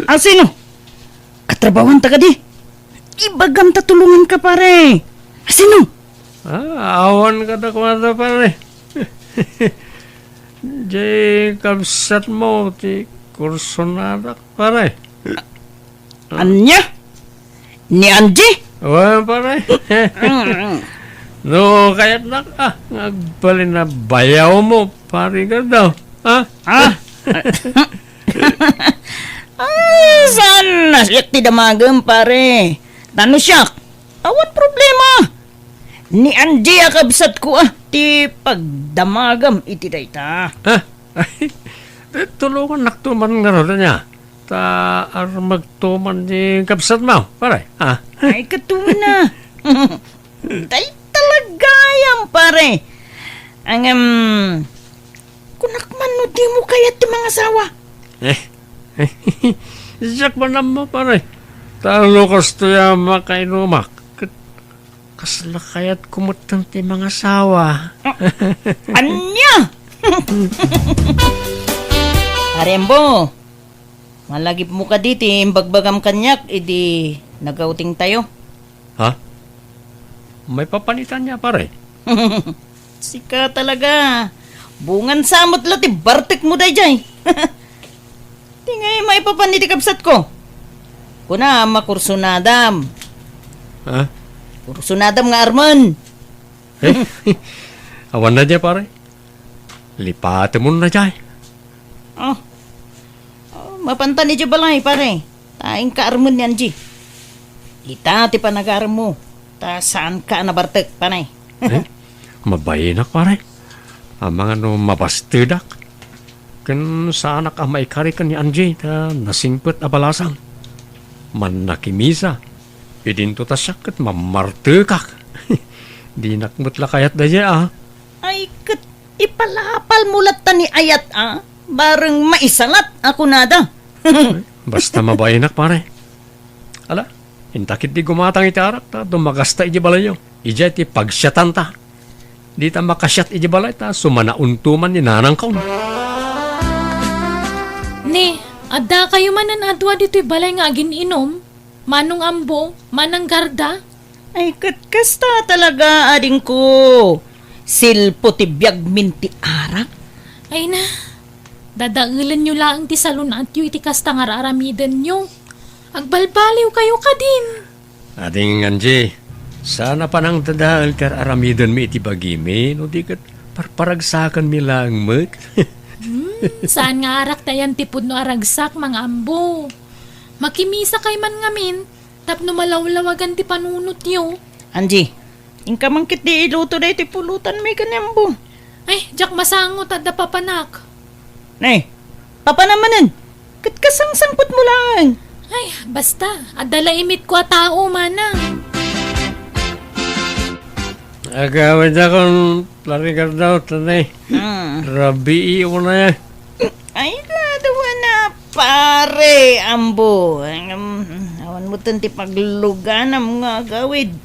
Asino? Katrabawanta kadi? Ibagam ta tulonganka, pare. Asino? Ah, awan kadakuada, pare. Jay kabsatmo ti kursunada, pare. Ania? Ni Angie? Wen, pare. Mm. No kayatnak, ah, nga agbalin a bayawmo, pare Gardaw. Ha? Ah? Ah, saan na siak ti damagem, pare? Ta no siak, awan problema. Ni Angie a kabsatko, ah, ti pagdamagam iti dayta. Ha? Tulongannak to man ngarud, ania? Ta armegto man ti kabsatmo, pare, ha? Ay, katuna. Tay talagayam, pare. Ngem, kunak man no dimo kayat ti mangasawa. Eh, siak man ammo, pare. Ta no kastoy a makainumak, ket kasla kayatko metten ti mangasawa. Ah, ania? Pare Ambo, malagipmo kadi ti imbagbagam kaniak idi nagawtingtayo? Ha? Maipapan ita ania, pare? Sika talaga. Bungan sa met la ti bartekmo daydiay. Ti ngay maipapan iti kabsatko. Kuna, makursunadam. Ha? Kursunadam nga armen. Eh? Awan na dia, pare. Lipatemon na dia. Oh. Oh, mapantan idiay balay, pare. Ta inka armen ni Angie. Ita ti panagaremmo. Ta saanka a nabartek, pare. Eh? Mabainak, pare. Amangan no mabastedak. Ken saanak a maikari ken ni Angie ta nasingpet a balasang. Mannakimisa. Idinto ta siak ket mammartekak. Dinak met la kayat daydiay, a. Ay, ket ipalapalmo latta ni ayat, a. Bareng maisalat a kunada. Basta mabainak, pare. Ala, inta ketdi gumatang iti arak ta dumagasta idiay balayyo. Idiay ti pagsiatanta. Dita makasiat idiay balay ta sumanaonto man ni nanangko. Ni, addakayo manen a dua ditoy balay nga agin-inom? Manong Ambo, Manang Garda? Ay, ket kasta talaga, adingko. Silpo ti biagmin ti arak. Ay na, dadaelenyo laeng ti salun-atyo iti kasta nga ar-aramidenyo. Agbalbaliwkayo kadin. Ading Angie, saan a panangdadael ti ar-aramidenmi iti bagimi, no di ket parparagsakenmi laeng met. Hmm, saan nga arak ti ayan ti pudno a ragsak, Manong Ambo. Makimisakay man ngamin, tapno malawlawagan ti panunotyo. Angie, inka man ketdi iluto daytoy pulutanmi ken ni Ambo. Ay, diak masango ta adda papanak. Nay, papanam manen. Ket kasangsangpetmo laeng. Ay, basta, adda la imitko a tao, manang. Agawidakon, Pare Gardo, tanay. Hmm. Rabii unay. Ay, kadawa na, Pare Ambo. Em, awan mo ti pagluganam nga agawid.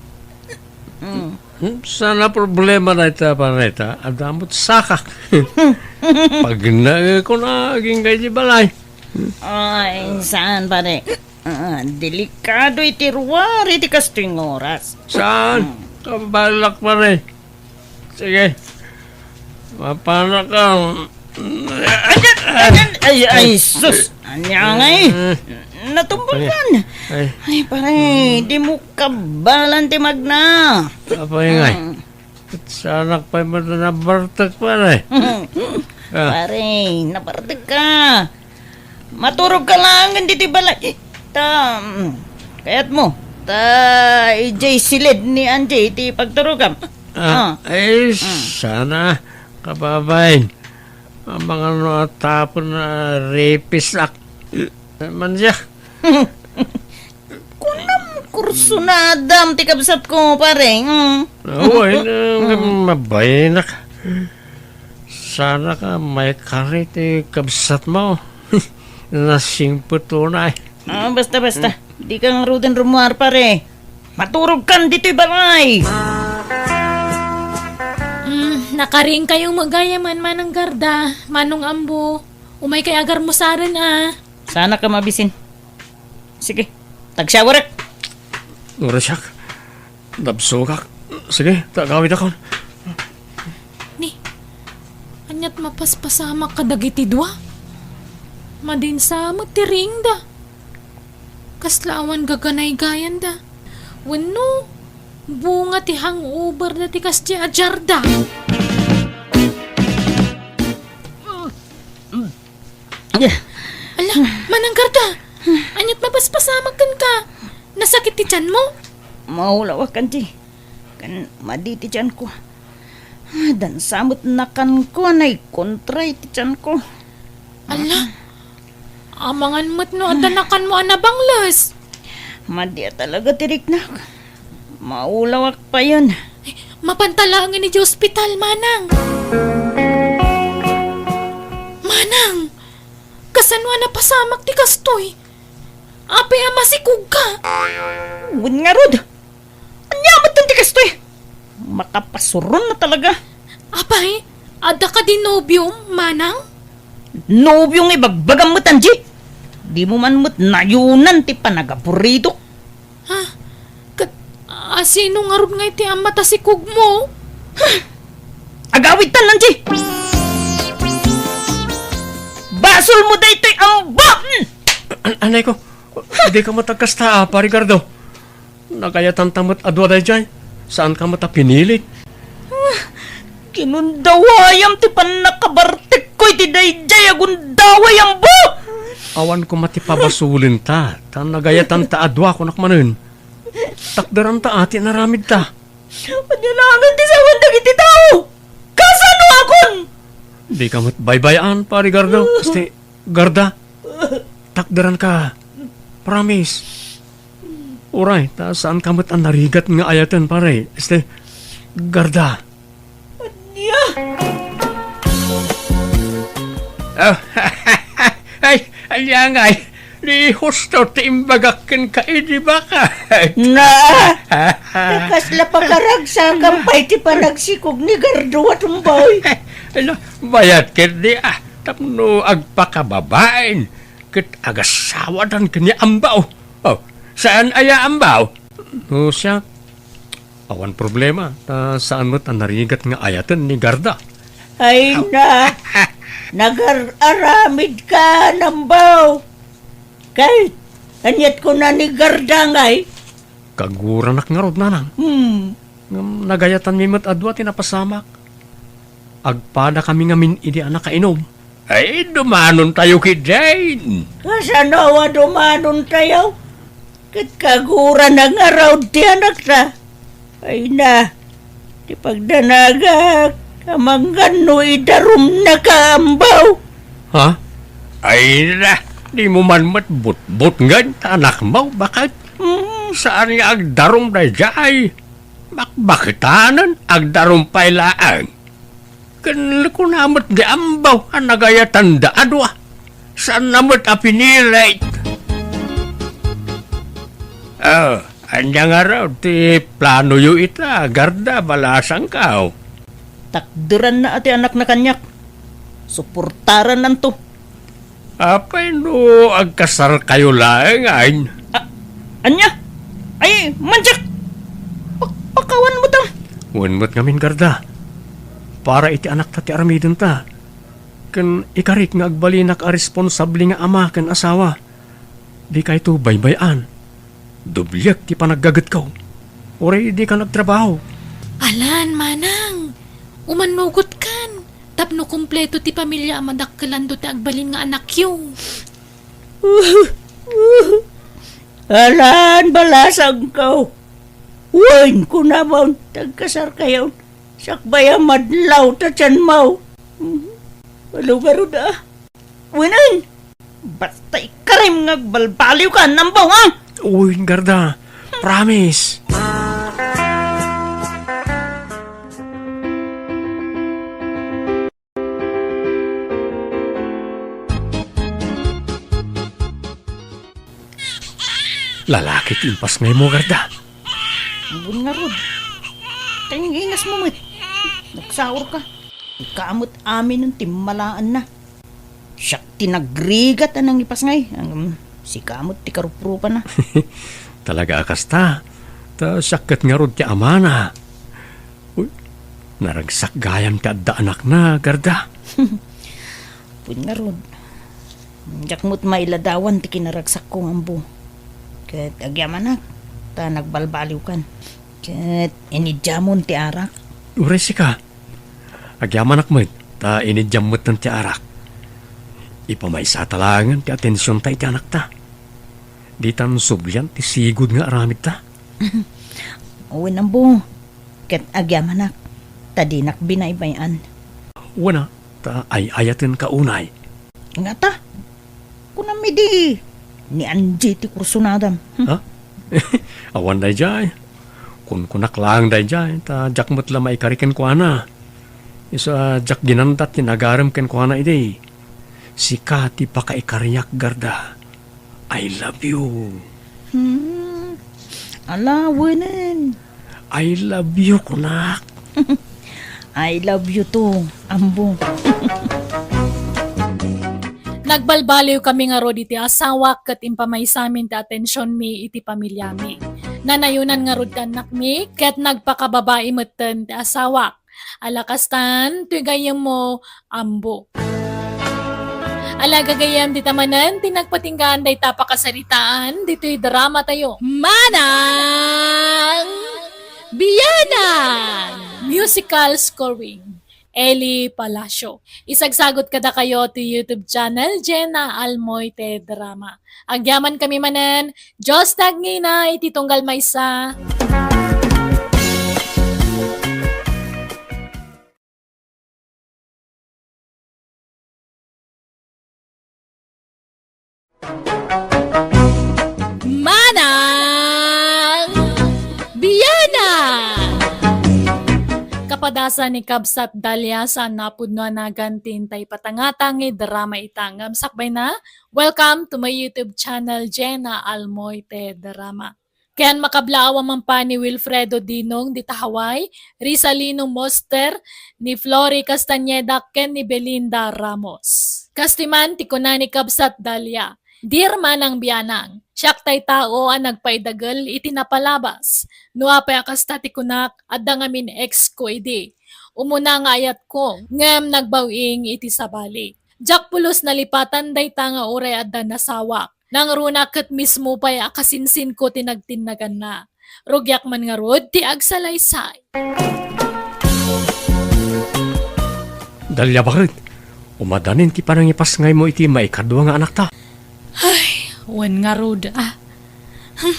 Hmm. Hmm, sana problema na ita, Pare, ta. Adda met sakak. Pagnaekon a, agingga iti balay. Ay, saan, Pare? Ah, delikado iti ruar iti kastoy nga oras. Saan? Hmm. Kabalak, Pare. Sige. Mapanaka. Ay, ay, ay, sus! Ania ngay? Eh. Natumbakan. Ay. Ay, Pare, hmm, di mo kabalan ti magna. Apay ngay? Hmm. Sanak pay met nabartek, Pare. Ah. Pare, nabartek ka. Maturog ka laengen ditoy balay. Ta, mm, kayat mo. Ta, idiay silid ni Angie iti pagturogam. Ah, ah. Ay, mm, sana, kababain. Amangan no a tapon a rapistaak. Mansiak. Kunam, kursunadam ti kabsatko, pare. Mm. Awan, mm, mabayanak. Sana ka maikari ti kabsatmo. Nasingpet unay. Ah, basta, basta. Di ka ngaruden rummuar, pare. Maturog kan ditoy balay. Mm, nakaring kayo magayam, Manang Garda, Manong Ambo. Umay kay agarmusaren, a. Sana ka mabisin. Sige, tagsyawarek. Nurasiak. Nabsogak. Sige, ta agawidakon. Ni, aniat mapaspasamak kadagiti dua? Madinsa met ti riingda. Kasla awan gaganaygayanda. Wenno, bunga ti hangover da ti kasdi a jarda. Ala, Manang Garda, aniat mapaspasamak kenka? Nasakit ti tianmo? Maulawak, Angie. Ken madi ti tianko. Dansa met nakanko a naikontra iti tianko. Ala, amangan met no adda nakanmo a nabangles. Madi a talaga ti riknak. Maulawak payen. Ay, mapanta laengen iti ospital, Manang. Manang, kasano a napasamak ti kastoy? Apay a masikogka? Wen ngarud, ania met ti kastoy? Makapasuron na talaga. Apay, adda kadi nobiom, Manang? Nobio nga ibagbagam met, Angie? Dimo man met nayonan ti panagaburidok. Ha? Ket, a, sino ngarud nga iti ama ta sikogmo? Agawidtan, Angie! Basolmo daytoy, Ambo! An-, anay ko, di ka met agkasta, a, Pare Gardo. Nagayatanta met a dua daydiay. Saanka met a pinilit. Ah, kinundawayam ti pannakabartekko iti daydiay a gundaway, Ambo! Awan koma ti pabasolenta, ta nagayatanta a dua, kunak manen. Takderanta a ti inaramidta. Ania laengen ti sawen dagiti tao? Kasanoakon? Dika met baybay-an, Pare Gardo. Asti, Garda, takderanka. Promise. Uray, ta saanka met a narigat nga ayaten, pare. Asti, Garda. Ania? Oh, ay, ania ngay? Ni husto ti imbagak kenka idi baka. Na, ta kasla pakaragsakan pay ti panagsikog ni Gardo a tumbay. Ala, bayat ketdi, a, tapno agpakababain ket agasawadan ken ni Ambaw. Oh, saan aya, Ambaw? No siak, awan problema, ta saan met a narigat nga ayaten ni Garda. Ay na, nagar-aramidka, Ambaw. Kay, aniat kuna ni Garda ngay? Kaguranak ngarud, nanang. Hmm. Ngem nagayatanmi met a dua ti napasamak. Agpadakami ngamin idi a nakainom. Ay, dumanontayo ketdin. Kasano a dumanontayo? Ket kagurana ngarud ti anakta. Ay na, ti pagdanagak, amangan no idarumnaka, Ambaw. Ha? Ay na, dimo man met butbutngen ta anakmo, baket? Hmm, saan nga agdarum daydiay? Bakbaketanen, agdarumpay laeng. Ken kuna met ni Ambo a nagayatanda a dua. Saanna met a pinilit. Oh, ania ngarud ti planoyo ita, Garda, balasangko? Takderanna a ti anakna kaniak. Suportarannanto. Apay no agkasarkayo laengen? A-, ania? Ay, manjak! Pak-, pakawan mo ta. Wen met ngamin, Garda. Para iti anakta ti aramidenta. Ken ikarik nga agbalinak a responsable nga ama ken asawa. Dikayto baybay-an. Dobliek ti panaggagetko. Uray dika nagtrabaho. Alan, manang. Umannugotkan. Tapno kompleto ti pamilia a madakkelanto ti agbalin nga anakyo. Alan, balasangko. Wen, kunamon, ti agkasarkayon. Sakbay a madlaw ta tianmo. Mhm. Alo ngarud, a. Wenen! Basta ikarim nga agbalbaliwkan, Ambo, a? Uy, Garda. Promise. Lalaki ti impasngaymo, Garda. Ambon ngarud. Kainginasmo met. Nagsaurka. Ika met aminen ti malaanna. Siak ti nagrigat a nangipasngay. Ngem, sika met ti karuprupana. Talaga a kasta. Ta siak ket ngarud ti amana. Uy, naragsak gayam ti adda anakna, Garda. Wen ngarud. Diak met mailadawan ti kinaragsakko nga ammo. Ket agyamanak, ta nagbalbaliwkan. Ket inidiamon ti arak. Uray sika. Agyamanak met, ta inidiam metten ti arak. Ipamaysata laengen ti atensionta iti anakta. Ditan sublian ti sigud nga aramidta. Wen, ammo. Ket agyamanak, ta dinak binaybay-an. Wen a, ta ay-ayatenka unay. Ngata? Kunam idi, ni Angie ti kursunadam. Hmm? Ha? Awan daydiay. Kunkunak laeng daydiay, ta diak met la maikari kenkuana. Isu a diak ginanda ti nagarem kenkuana idi. Sika ti pakaikariak, Garda. I love you. Hmm. Ala, wenen. I love you, kunak. I love you too, ammo. Nagbalbaliwkami ngarud iti asawak ket impamaysamin ti atensionmi iti pamiliami. Nanayonan ngarud ti annakmi ket nagpakababai metten ti asawak. Ala kastan, toy gayyemmo, ammo. Ala gagayyem, dita manen ti nagpatinggaan dayta a pakasaritaan ditoy dramatayo. Manang Bianang! Musical scoring, Eli Palacio. Isagsagot kadakayo ti YouTube channel, Jenna Almoite Drama. Agyamankami manen, Dios ti agngina iti tunggal maysa. Manang Bianang! Kapadasan ni Kabsat Dalia, saan a pudno a nagan ti intay patangata nga drama ita. Ngem sakbayna, welcome to my YouTube channel, Jenna Almoite Drama. Ken makablaaw a mapan ni Wilfredo Dinong dita Hawaii, Rizalino Moster, ni Flory Castañeda ken ni Belinda Ramos. Kastoy man ti kuna ni Kabsat Dalia, "Dear Manang Bianang, siak tay tao a nagpaidagel iti napalabas. No apay a kasta ti kunak, adda ngamin ex ko idi. Umuna nga ayatko, ngem nagbaw-ing iti sabali. Diak pulos nalipatan dayta nga uray adda nasawak. Nangruna ket mismo pay a kasinsinko ti nagtinnaganna. Rugiak man ngarud ti agsalaysay." Dalia, baket, umadanin ti panangipasngaymo iti maikadua nga anakta? Ay, wen ngarud, a. Hmm,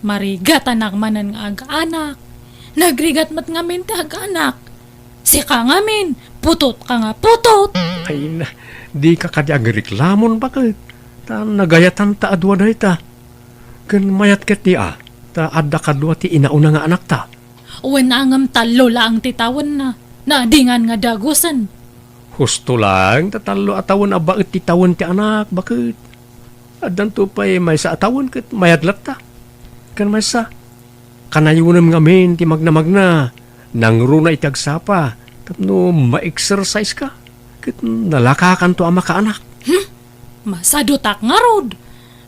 marigatanak manen nga ag-anak. Nagrigat met ngamin ti ag-anak. Sika ngamin, putotka nga putot. Ay na, dika kadi agreklamon, baket. Ta nagayatanta a dua dayta. Ken mayat ketdi a, ta adda kadua ti inauna nga anakta. Wen a ngem tallo laeng ti tawenna. Nadingan nga dagusen. Husto laeng ta tallo a tawen a baet ti tawen ti anak, baket. Addanto pay maysa a tawen ket mayat latta. Ken maysa, kanayonem ngamin ti magnamagna, nangruna iti agsapa, tapno ma-exercise ka, ket nalakakanto a makaanak. Hmm? Masadutak ngarud.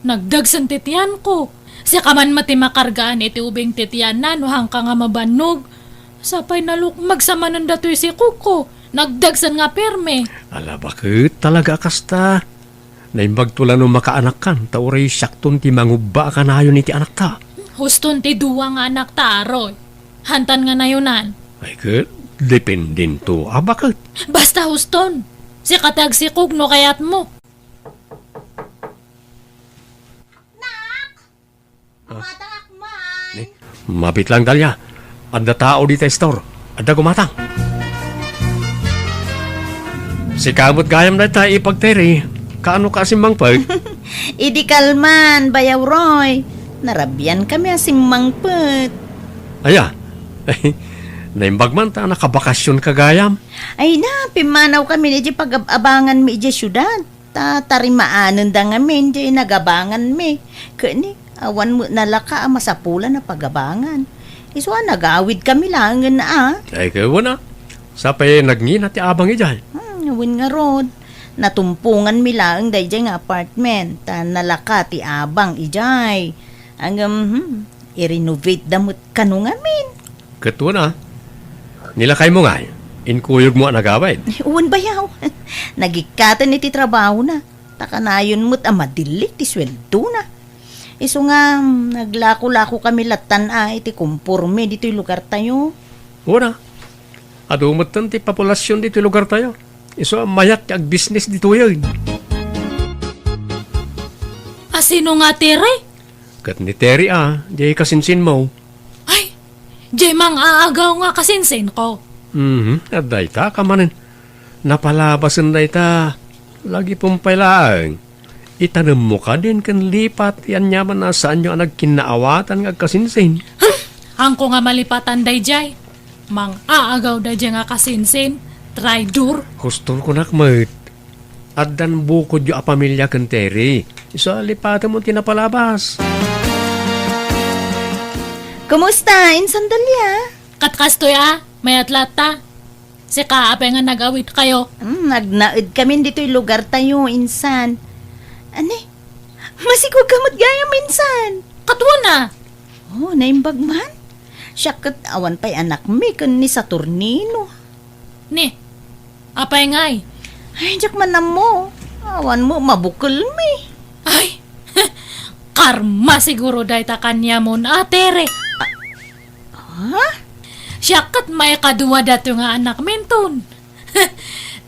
Nagdagsen ti tianko. Sika man met ti makargaan iti ubing ti tianna no haanka nga mabannog. Sapay nalukmeg sa manen datoy sikogko. Nagdagsen nga perme. Ala, baket talaga a kasta. Naimbagto la no makaanakkan, ta uray siakton ti mangubba a kanayon iti anakta. Huston ti dua nga anakta, Aroy. Hantan nga nayonan. Ay, ket dependento a baket. Basta huston. Sika ti agsikog no kayatmo. Nak! Ah. Matangak man. Ni, mabit lang, Dalia. Adda tao dita store. Adda gumatang. Sika met gayam dayta ipagteri. Kaano ka simmangpet? Idi kalman, Bayaw Roy. Narabian kami a simmangpet. Aya. Naimbag man ta nakabakasyon ka gayam. Ay na, pimmanaw kami iti pagab-abangan mi iti siudad. Ta tarimaanenda ngamin diay nagabanganmi. Ket ni, awan met nalaka a masapulan a pagabangan. Isu a nagawid kami laengen a. Ay, ket wen a. Sapay nagngina ti abang idiay. Hmm, wen ngarud. Natumponganmi laeng daydiay nga apartment, ta nalaka ti abang idiay. Ngem, hmm, i-renovate da met kano ngamin. Ket wen a, nilakaymo ngay, inkuyogmo a nagawid? Wen, bayaw. Nagikkaten iti trabahona, ta kanayon met a madilli ti sueldona. Isu nga, mm, naglako-lako kami lattan a iti komporme ditoy lugartayo. Wen a, adu metten ti populasion ditoy lugartayo. Isu a mayat ti agbisnes ditoyen. A sino nga Tere? Ket ni Terry a, diay kasinsinmo. Ay, diay mang-aagaw nga kasinsinko. Mhm, adda ita ka manen. Napalabasen dayta, lagipem pay laeng. Itanemmo kadin ken lipat ti aniaman a saanyo a nagkinnaawatan nga agkasinsin. Hmm, haanko nga malipatan daydiay. Mang-aagaw daydiay nga kasinsin, traidor. Huston kunak met. Addan bukodyo a pamilia ken Terry. Isu a lipatemmo ti napalabas. Kumusta, Insan Dalia? Ket kastoy a, mayat latta. Sika, apay nga nag-awidkayo? Hmm, nagnaed kamin ditoy lugartayo, Insan. Ani? Masikog ka met gayam, Insan? Ket wen a. Oh, naimbag man? Siak ket awan pay anakmi ken ni Saturnino. Ni, apay ngay? Ay, diak man ammo. Awan met mabukelmi. Ay, karma siguro dayta kaniamon a Tere. Ha? Siak ket maikadua datoy nga anakminton.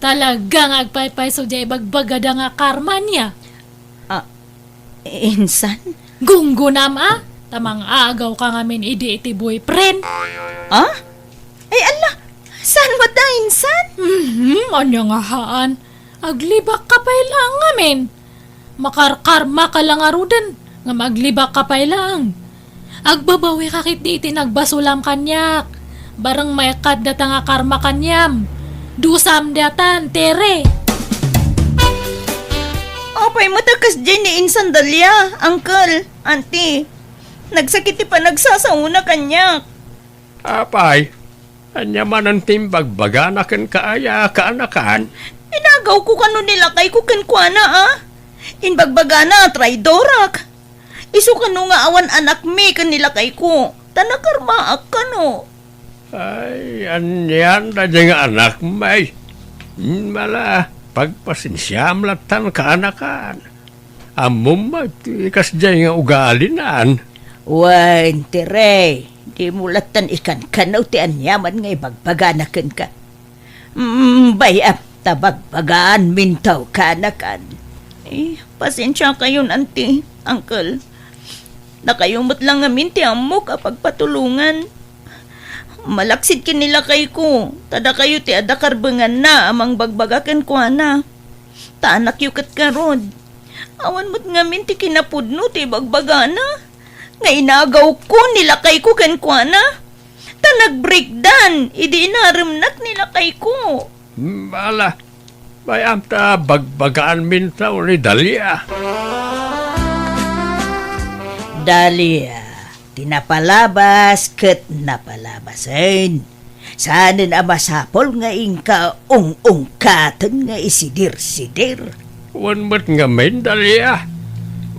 Talaga nga agpaypayso diay ibagbagada nga karma nia. Ah, insan? Gunggonam a, ta mang-aagaw ka ngamin idi iti boyfriend. Ah? Ay, ala, saan met a insan? Mhm, ania nga haan? Aglibak ka pay laeng ngamin. Makarkarma ka la ngaruden, ngem aglibak ka pay laeng. Agbabawi ka ketdi iti nagbasolam kaniak. Bareng maikad data nga karma kaniam. Dusam diatan, Tere. Apay met a kasdiay ni Insan Dalia, Uncle, Auntie? Nagsakit ti panagsasaona kaniak. Apay, ania manen ti imbagbagana kenka aya kaanakan? Inagawko kano ni lakayko kenkuana a. Imbagbagana a traidorak. Isu kano nga awan anakmi ken ni lakayko, ta nakarmaak kano. Ay, anian daydiay nga anakmi? Hmm, mala, pagpasensiam lattan kaanakan. Ammom met ti kasdiay nga ugalinan. Wen, Tere, dimo lattan ikankanaw ti aniaman nga ibagbagana kenka. Mm, bay-am ta bagbagaanminto kaanakan. Eh, pasensiakayon, Auntie, Uncle. Dakayo met la ngamin ti ammok a pagpatulongan. Malaksid ken ni lakayko, ta dakayo ti adda karbenganna a mangbagbaga kenkuana. Ta anakyo ket ngarud. Awan met ngamin ti kinapudno ti ibagbagana nga inagawko ni lakayko kenkuana. Ta Nagbreakdan idi inaremnak ni lakayko. Hmm, ala, bay-am ta bagbagaanminto ni Dalia. Dalia, ti napalabas ket napalabasen. Saanen a masapul nga inka ung-ungkaten nga isidir-sidir. Wen met ngamin, Dalia,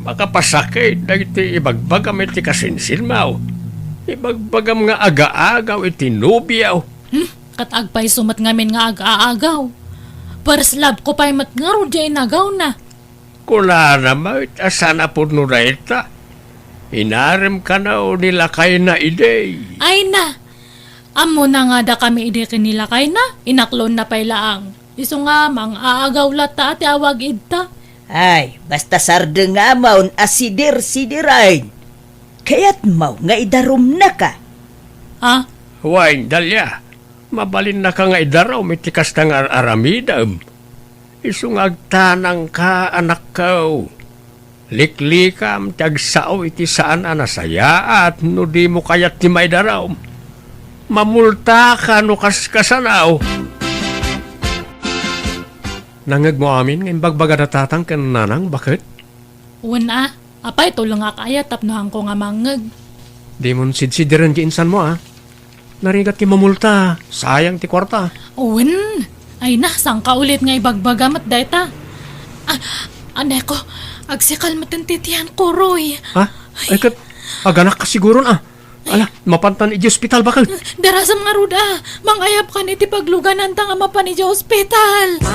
makapasakit dagiti ibagbagam iti kasinsinmo. Ibagbagam nga agaagaw iti nobiaw. Hmm, ket agpayso met ngamin nga agaagaw. First love ko pay met ngarud diay inagawna. Kunana met a saan a pudno dayta. Inarem kano ni lakayna idi. Ay na! Ammona nga dakami idi ken ni lakayna, inaklonna pay laang. Isu nga, mang-aagaw latta ti awag idta. Ay, basta sardengam a sidir-sidiren. Kayatmo nga idarumnaka? Ha? Wen, Dalia, mabalinnaka nga idarum iti kasta nga ar-aramidem. Isu nga agtanangka, anakko. Liklikam ti agsao iti saan a nasayaat no dimo kayat ti maidarum. Mamultaka no kaskasano. Nangngegmo amin nga imbagbagada tatang ken nanang, baket? Wen a, apay tulongak aya tapno haanko nga mangngeg? Dimon sidsidiren ti insanmo a. Narigat ti mamulta, sayang ti kuarta. Wen, ay na, sangka ulit nga ibagbaga met dayta. Ah, aneko, agsikal met ti tiyanko, Roy. Ha? Ay, ket, aganak ka siguron a. Ala, mapantan iti ospital, baket. Darasam ngarud a, mangayabkan iti paglugananta nga mapan iti ospital.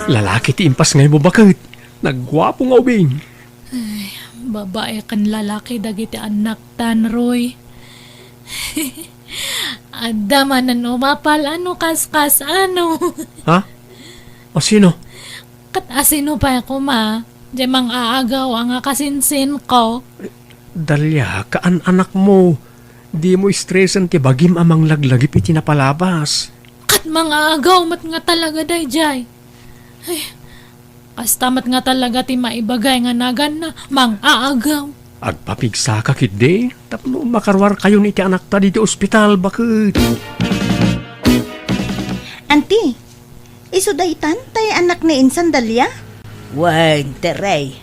Lalaki ti impas nga imo, baket. Nagguapo nga ubing. Ay, babai ken lalaki dagiti annaktan, Roy. Adda manen umapal a no kaskasano. Ha? Asino? Ket asino pay koma, diay mang-aagaw a nga kasinsinko? Dalia, kaan-anakmo, dimo istresen ti bagim a manglaglagip iti napalabas. Ket mang-aagaw met nga talaga daydiay. Ay, kasta met nga talaga ti maibagay nga naganna, mang-aagaw. Agpapigsaka ketdi tapno makaruarkayon iti anakta ditoy ospital, baket. Anti, isu daytan tay anak ni insan Dalia? Wen, Terey.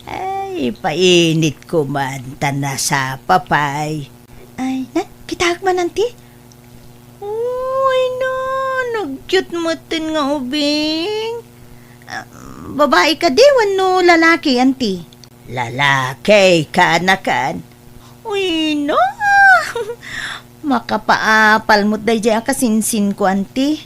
Ay, painit ko man, ta nasapa pay. Ay, na, kitaek man, anti? Uy, na, nag-cute metten nga ubing. Ah, babai kadi wenno lalaki, anti? Lalaki, kaanakan. Uy, na. Makapaapal met daydiay a kasinsinko, anti.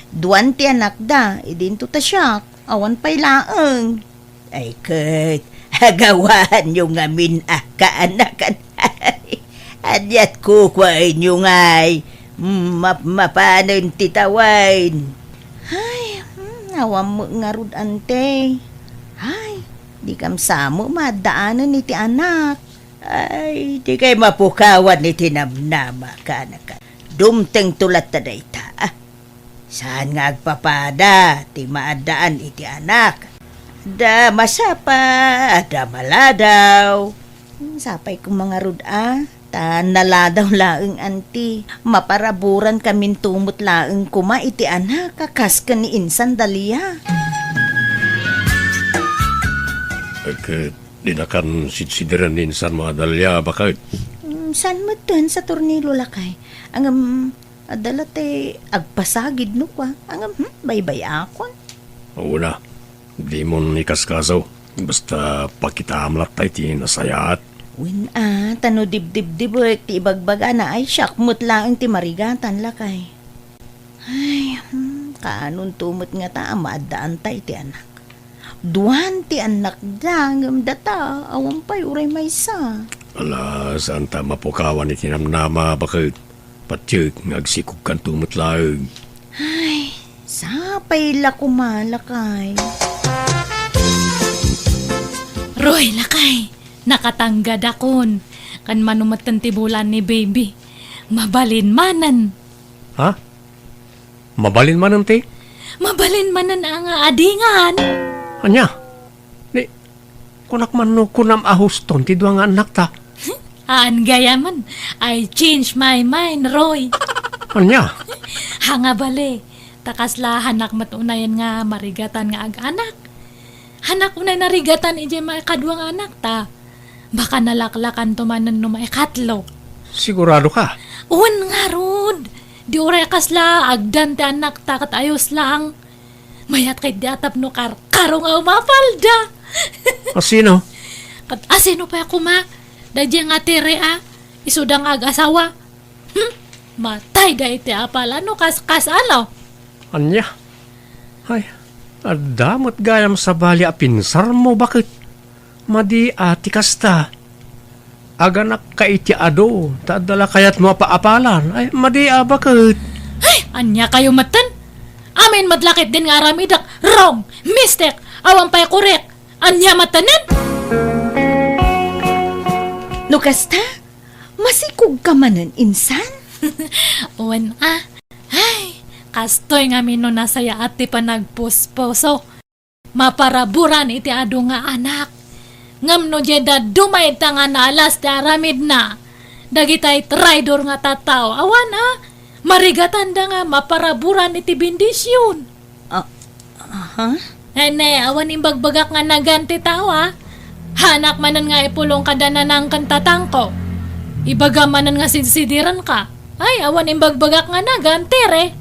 Duan ti anakda, idinto ta siak, awan pay laeng. Ay ket, agawanyo ngamin a kaanakan. Aniat kukuaenyo ngay, map-, mapanen ti tawen. Ay, hmm, awan met ngarud, ante. Ay, dikam sa met maaddaanen iti anak. Ay, dikay mapukawan iti namnama, kaanakan. Dumtengto latta dayta, ah. Saan nga agpapada ti maaddaan iti anak? Adda masapa, adda maladaw. Hmm, sapay koma ngarud a, ta naladaw laeng, anti. Maparaburan kaminto met laeng koma iti anak a kas ken ni insan Dalia. Ket dinakan sidsidiren ni insanmo a Dalia, baket? Hmm, saan metten sa tornilo, lakay? Ngem, adda la ti agpasagid no kua. Ngem, hmm, baybay-akon. Wen a, dimon ikaskaso. Basta pakitaam latta iti nasayaat. Wen a, ta no dibdibdibek ti ibagbagana ay siak met laeng ti marigatan, lakay. Ay, hmm, kaanonto met ngata a maaddaanta iti anak. Duan ti annakda, ngem data, awan pay uray maysa. Ala, saanta mapukawan iti namnama, baket. Patiek nga agsikogkanto met laeng. Ay, sapay la koma, lakay. Roy, lakay, nakatanggad akon. Kan mano metten ti bulan ni baby. Mabalin manen. Ha? Mabalin manen ti? Mabalin manen a nga adingan. Ania? Ni, kunak man no kunam a huston ti dua nga annakta. Aan gayamen, I change my mind, Roy. Ania? Hanga bale, ta kasla hanak met unayen nga marigatan nga ag-anak. Hanak unay narigatan idiay maikadua nga anakta. Baka nalaklakanto manen no maikatlo. Sigurado ka? Wen ngarud. Di uray kasla agdan ti anakta ket ayos lang. Mayat ket di a tapno karkaro nga umapalda. Asino? Ket asino pay a koma? Daydiay nga Tere a, isuda nga ag-asawa. Hmm, matayda iti apala no kas-, kasano? Ania? Ay, adda met gayam sabali a pinsarmo, baket? Madi a ti kasta. Aganakka iti adu, ta adda la kayatmo a paapalan. Ay, madi a, baket? Ay, ania kayo metten? Amin met la ketdin nga aramidek, wrong, mistake, awan pay korek. Ania metten? No kasta, masikog ka manen, insan? Wen a. Ay, kastoy ngamin no nasayaat ti panagpuspuso. Maparaburan iti adu nga anak. Ngem no diay dadduma ita nga naalas ti aramidna, dagitay traidor nga tattao, awan a, marigatanda nga maparaburan iti bendision. Ah, aha? Ene, awan imbagbagak nga nagan ti tao, a. Hanak manen nga ipulong kada nanang ken tatangko. Ibaga manen nga sidsidirenka. Ay, awan imbagbagak nga nagan, Tere.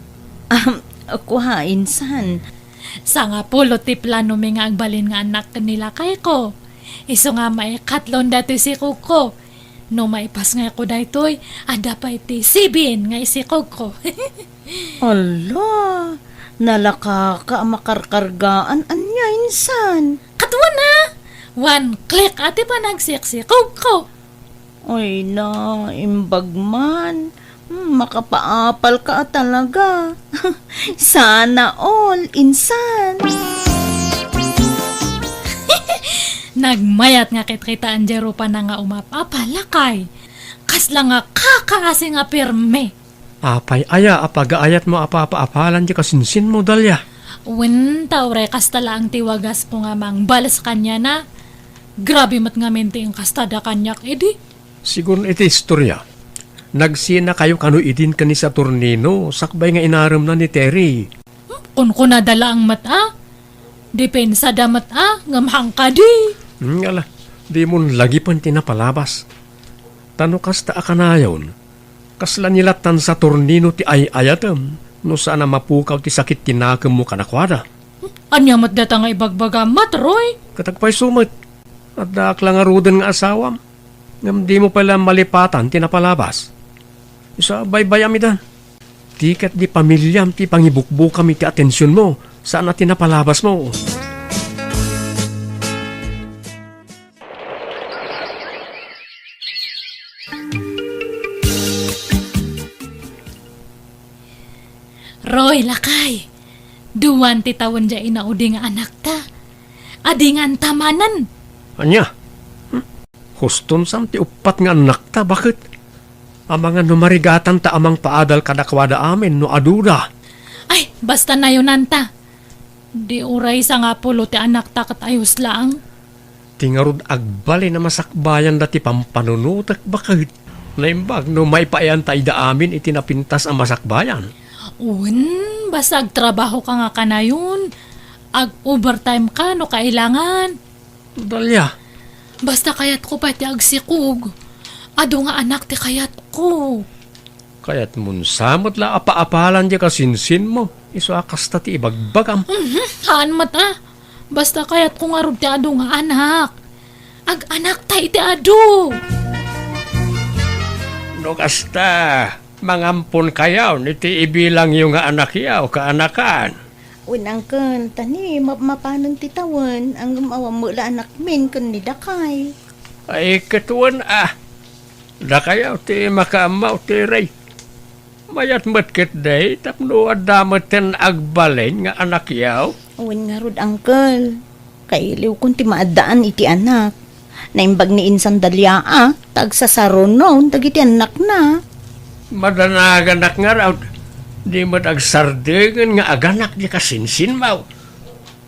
Ahem, kua, insan. Sangapulo ti planomi nga agbalin nga annak ken ni lakayko. Isu nga maikatlon datoy sikogko. No maipasngayko daytoy, adda pay ti sibin nga isikogko. Ala, nalakaka a makarkargaan ania, insan? Ket wen a, one click a ti panagsiksikogko. Ay na, imbag man. Hmm, makapaapal ka a talaga. Sana all, insan. Nagmayat nga kitkitaen diay rupana nga umap-apal, lakay. Kasla nga kakaasi nga pirmi. Apay aya a pagaayatmo a papaapalan ti kasinsinmo, Dalia? Wen, ta uray kasta laeng ti wagasmo nga mangbales kaniana. Grabe met ngamin ti inkastada kaniak idi. Sigun iti istoria, nagsinakayo kano idin ken ni Saturnino sakbay nga inaremna ni Terry. Hmm, kunkunada laeng met a. Dipensada met a, ngem hangkadi. Hmm, ala, dimon lagipen ti napalabas. Ta no kasta a kanayon, kasla ni lattan Saturnino ti ay-ayatem no saan a mapukaw ti sakit ti nakemmo kadakuada. Ania met data nga ibagbagam met, Roy? Ket agpayso met, addaak la ngaruden nga asawam. Ngem dimo pay la malipatan ti napalabas. Isu a baybay-am ida. Ti ket di pamiliam ti pangibukbukam iti atensionmo, saan a ti napalabasmo. Roy, lakay, duan ti tawen diay inaudi nga anakta. Adinganta manen. Ania? Hmm? Huston san ti uppat nga annakta, baket? Amangan no marigatan ta a mangpaadal kadakuada amin no aduda. Ay, basta nayonanta. Di uray sangapulo ti annakta ket ayos laeng. Ti ngarud agbalin a masakbayanda ti pampanunotek, baket? Naimbag no maipaayanta ida amin iti napintas a masakbayan. Wen, basta agtrabaho ka nga kanayon. Ag-overtime ka no kailangan. Dalia. Basta kayatko pay ti agsikog. Adu nga anak ti kayatko. Kayatmon sa met la a paapalan diay kasinsinmo, isu a kasta ti ibagbagam. Mhm, haan met a. Basta kayatko ngarud ti adu nga anak. Ag-anakta iti adu. No kasta, mangamponkayon iti ibilangyo nga anakyo, kaanakan. Wen, uncle, ta ni mapmapanen ti tawen, ngem awan met la anakmin ken ni dakay. Ay, ket wen a. Dakayo ti makaammo, Tere. Mayat met ketdi tapno adda metten agbalin nga anakyo. Wen ngarud, uncle. Kailiwkon ti maaddaan iti anak. Naimbag ni insan Dalia a, ta agsasarunon dagiti annakna. Madanaganak ngarud, di met agsardengen nga aganak diay kasinsinmo.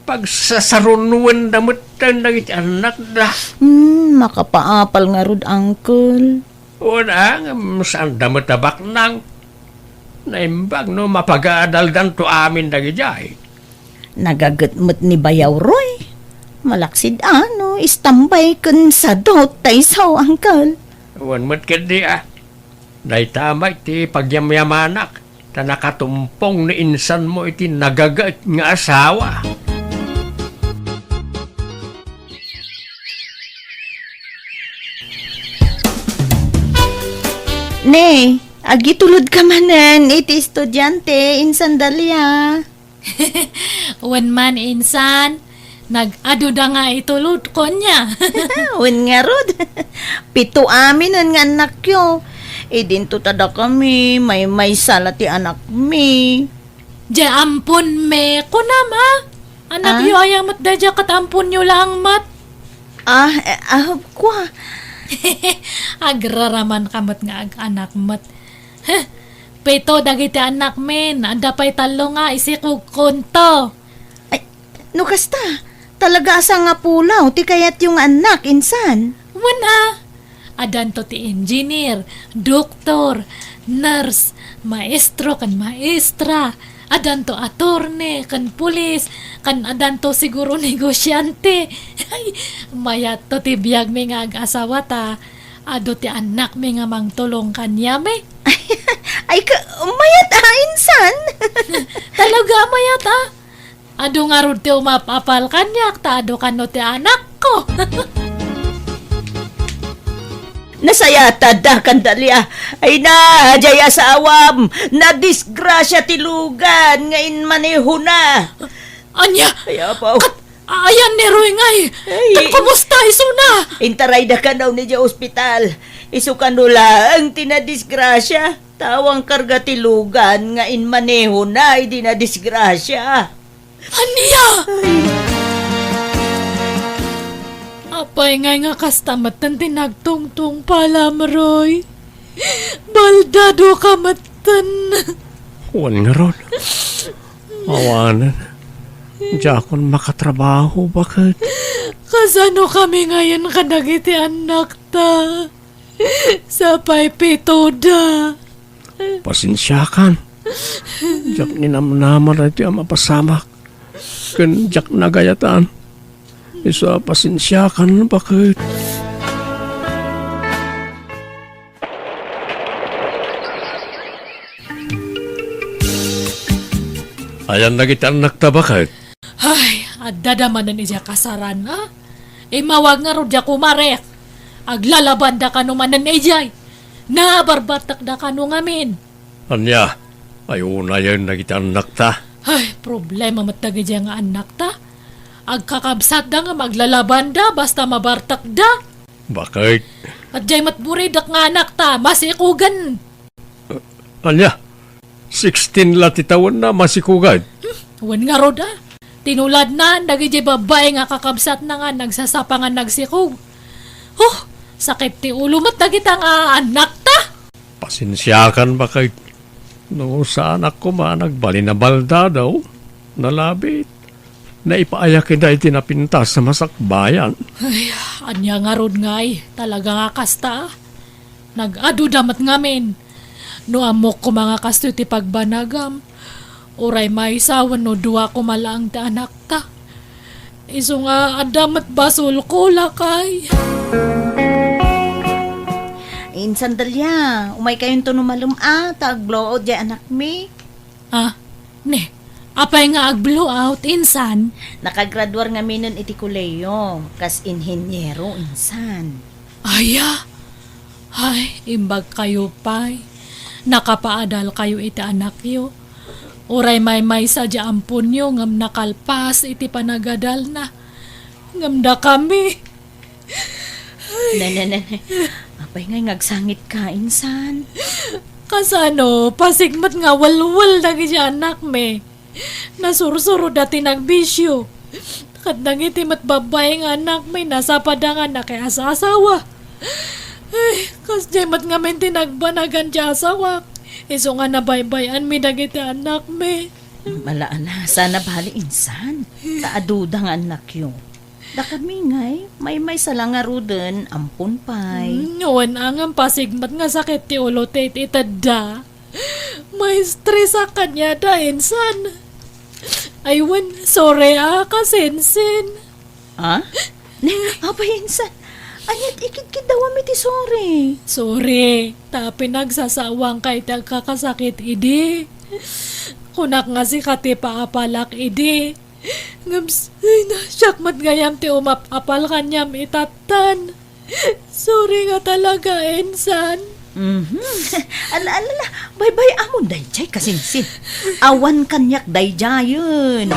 Pagsasarunuenda metten dagiti annakda. Hmm, makapaapal ngarud, Uncle. Wen a, ngem saanda met a baknang. Naimbag no mapagaadaldanto amin dagidiay. Nagaget met ni Bayaw Roy. Malaksid a no istambay ken sadut ta isu, Uncle. Wen met ketdi a. Dayta met ti pagyamyamanak, ta nakatumpong ni insanmo iti nagaget nga asawa. Ne, agitulodka manen iti estudiante, Insan Dalia. Wen man, Insan, nag-aduda nga itulodko nia. Wen ngarud, pito aminen nga annakyo. Idinto ta dakami, maymaysa la ti anakmi. Diay amponmi, kunam a? Anakyo aya met daydiay ket amponyo laeng met? Ah, eh, ah, kua. Agraramanka met nga ag-anak met. Heh, pito dagiti annakmin, adda pay tallo nga isikogkonto. Ay, no kasta, talaga a sangapulaw ti kayatyo nga annak, Insan. Wen a, addanto ti engineer, doktor, nurse, maestro ken maestra, addanto attorney ken pulis, ken addanto siguro negosiante. Ay, mayatto ti biagmi nga ag-asawa ta adu ti annakmi nga mangtulong kaniami. Ay, ka, mayat a, Insan. Talaga, mayat a. Adu ngarud ti umap-apal kaniak, ta adu kano ti anakko. Nasayat a daka, Dalia. Ay na, diay asawam. Nadisgrasia ti lugan nga inmanehona. Ania? Ay, apo. Kat-, ayan ni Roy ngay. Ay. Kat kumusta isuna? Intarayda kano idiay ospital. Isu kano laeng ti nadisgrasia. Ta awan karga ti lugan nga inmanehona idi nadisgrasia. Ania? Ay. Apay ngay nga kasta metten ti nagtungtungpalam, Roy? Baldadoka metten. Wen ngarud. Awanen. Diakon makatrabaho, baket. Kasano kami ngayen kadagiti annakta? Sapay pitoda. Pasensiakan. Diak ninamnama daytoy a mapasamak. Ken diak nagayatan. Isu a pasensiakan, baket. Ayan dagiti annakta, baket. Ay, addada manen idiay kasaran, a? Immawag ngarud diay kumarek. Aglalabanda kano manen idiay. Nabarbartekda kano ngamin. Ania, ay unayen dagiti annakta? Ay, problema met dagidiay nga annakta. Agkakabsatda ngem aglalabanda basta mabartekda. Baket? Adjay met buridek nga anakta, masikugen. Ania? Sixteen la ti tawenna, masikugen? Hmm, wen ngarud a. Tinuladna dagidiay babbai nga kakabsatna nga nagsasapa nga nagsikog. Huh, sakit ti ulo met dagita nga annakta. Pasensiakan, baket. No saanak koma nagbalin a baldado, nalabit. Naipaayakida iti napintas a masakbayan. Ay, ania ngarud ngay, talaga nga kasta. Nag-aduda met ngamin. No ammok koma nga kastoy ti pagbanagam, uray maysa wenno dua koma laeng ti anakta. Isu nga adda met basolko, lakay. Insan Dalia, umaykayonto no malem a, ta ag-blowout diay anakmi. Ah, ne, apay nga ag-blowout, insan? Nakagraduar ngaminen iti kolehiyo, kas inhiniero, insan. Aya? Ay, imbagkayo pay. Nakapaadalkayo iti anakyo. Uray maymaysa diay amponyo ngem nakalpas iti panagadalna. Ngem dakami. Ay. Ne, ne, ne, ne. Apay ngay nga agsangitka, insan? Kasano, pasig met nga welwel dagiti anakmi. Nasursuroda ti nagbisio. Ket dagiti met babbai nga annakmi, nasapada nga nakiasasawa. Ay, kasdiay met ngamin ti nagbanagan ti asawak. Isu nga nabaybay-anmi dagiti annakmi. Ala, ala, sana bali insan. Ta aduda nga annakyo. Dakami ngay, maymaysa la ngaruden, ampon pay. Hmm, wen a ngem pasigmat nga sakit ti ulo ti itedda. Ma-stress-ak kaniada insan. Ay wen, sorry a, kasinsin. Ah? Ne, apay insan. Ania't ikidkiddawam iti sorry? Sorry, ta pinagsasawangka iti agkakasakit idi. Kunak nga sika ti paapalak idi. Ngem s-, ay, na, siak met gayam ti umap-apal kaniam itattan. Sorry nga talaga, insan. Mhm. Ala, ala, ala. Baybay-amon dayjay, kasinsin. Awan kaniak dayjayen.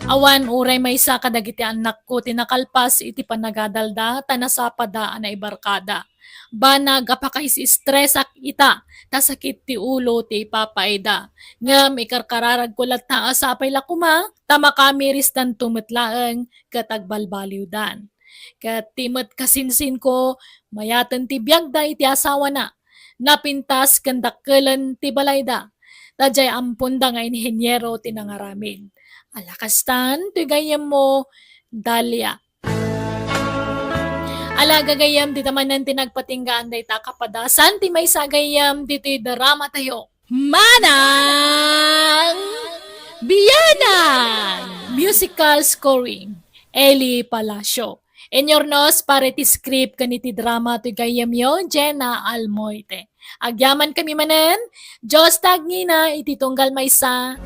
Awan uray maysa kadagiti annakko ti nakalpas iti panagadalda ta nasapada a naibarkada. Banag a pakais-stress-ak ita, ta sakit ti ulo ti ipapaida. Ngem ikarkararagko latta a sapay la koma, ta makamirisdanto met laeng ket agbalbaliwdan. Ket ti met kasinsinko, mayaten ti biagda iti asawana. Napintas ken dakkelen ti balayda. Ta diay amponda nga inheniero ti nangaramid. Ala kastan, ti gayyemmo, Dalia. Ala, gagayyem, dita manen ti nagpatinggaan dayta a kapadasan ti maysa a gayyem ditoy drama tayo. Manang Bianang! Musical scoring, Eli Palacio. Inurnos para iti script ken iti drama ti gayyemyo, Jenna Almoite. Agyamankami manen, Dios ta agngina iti tunggal maysa.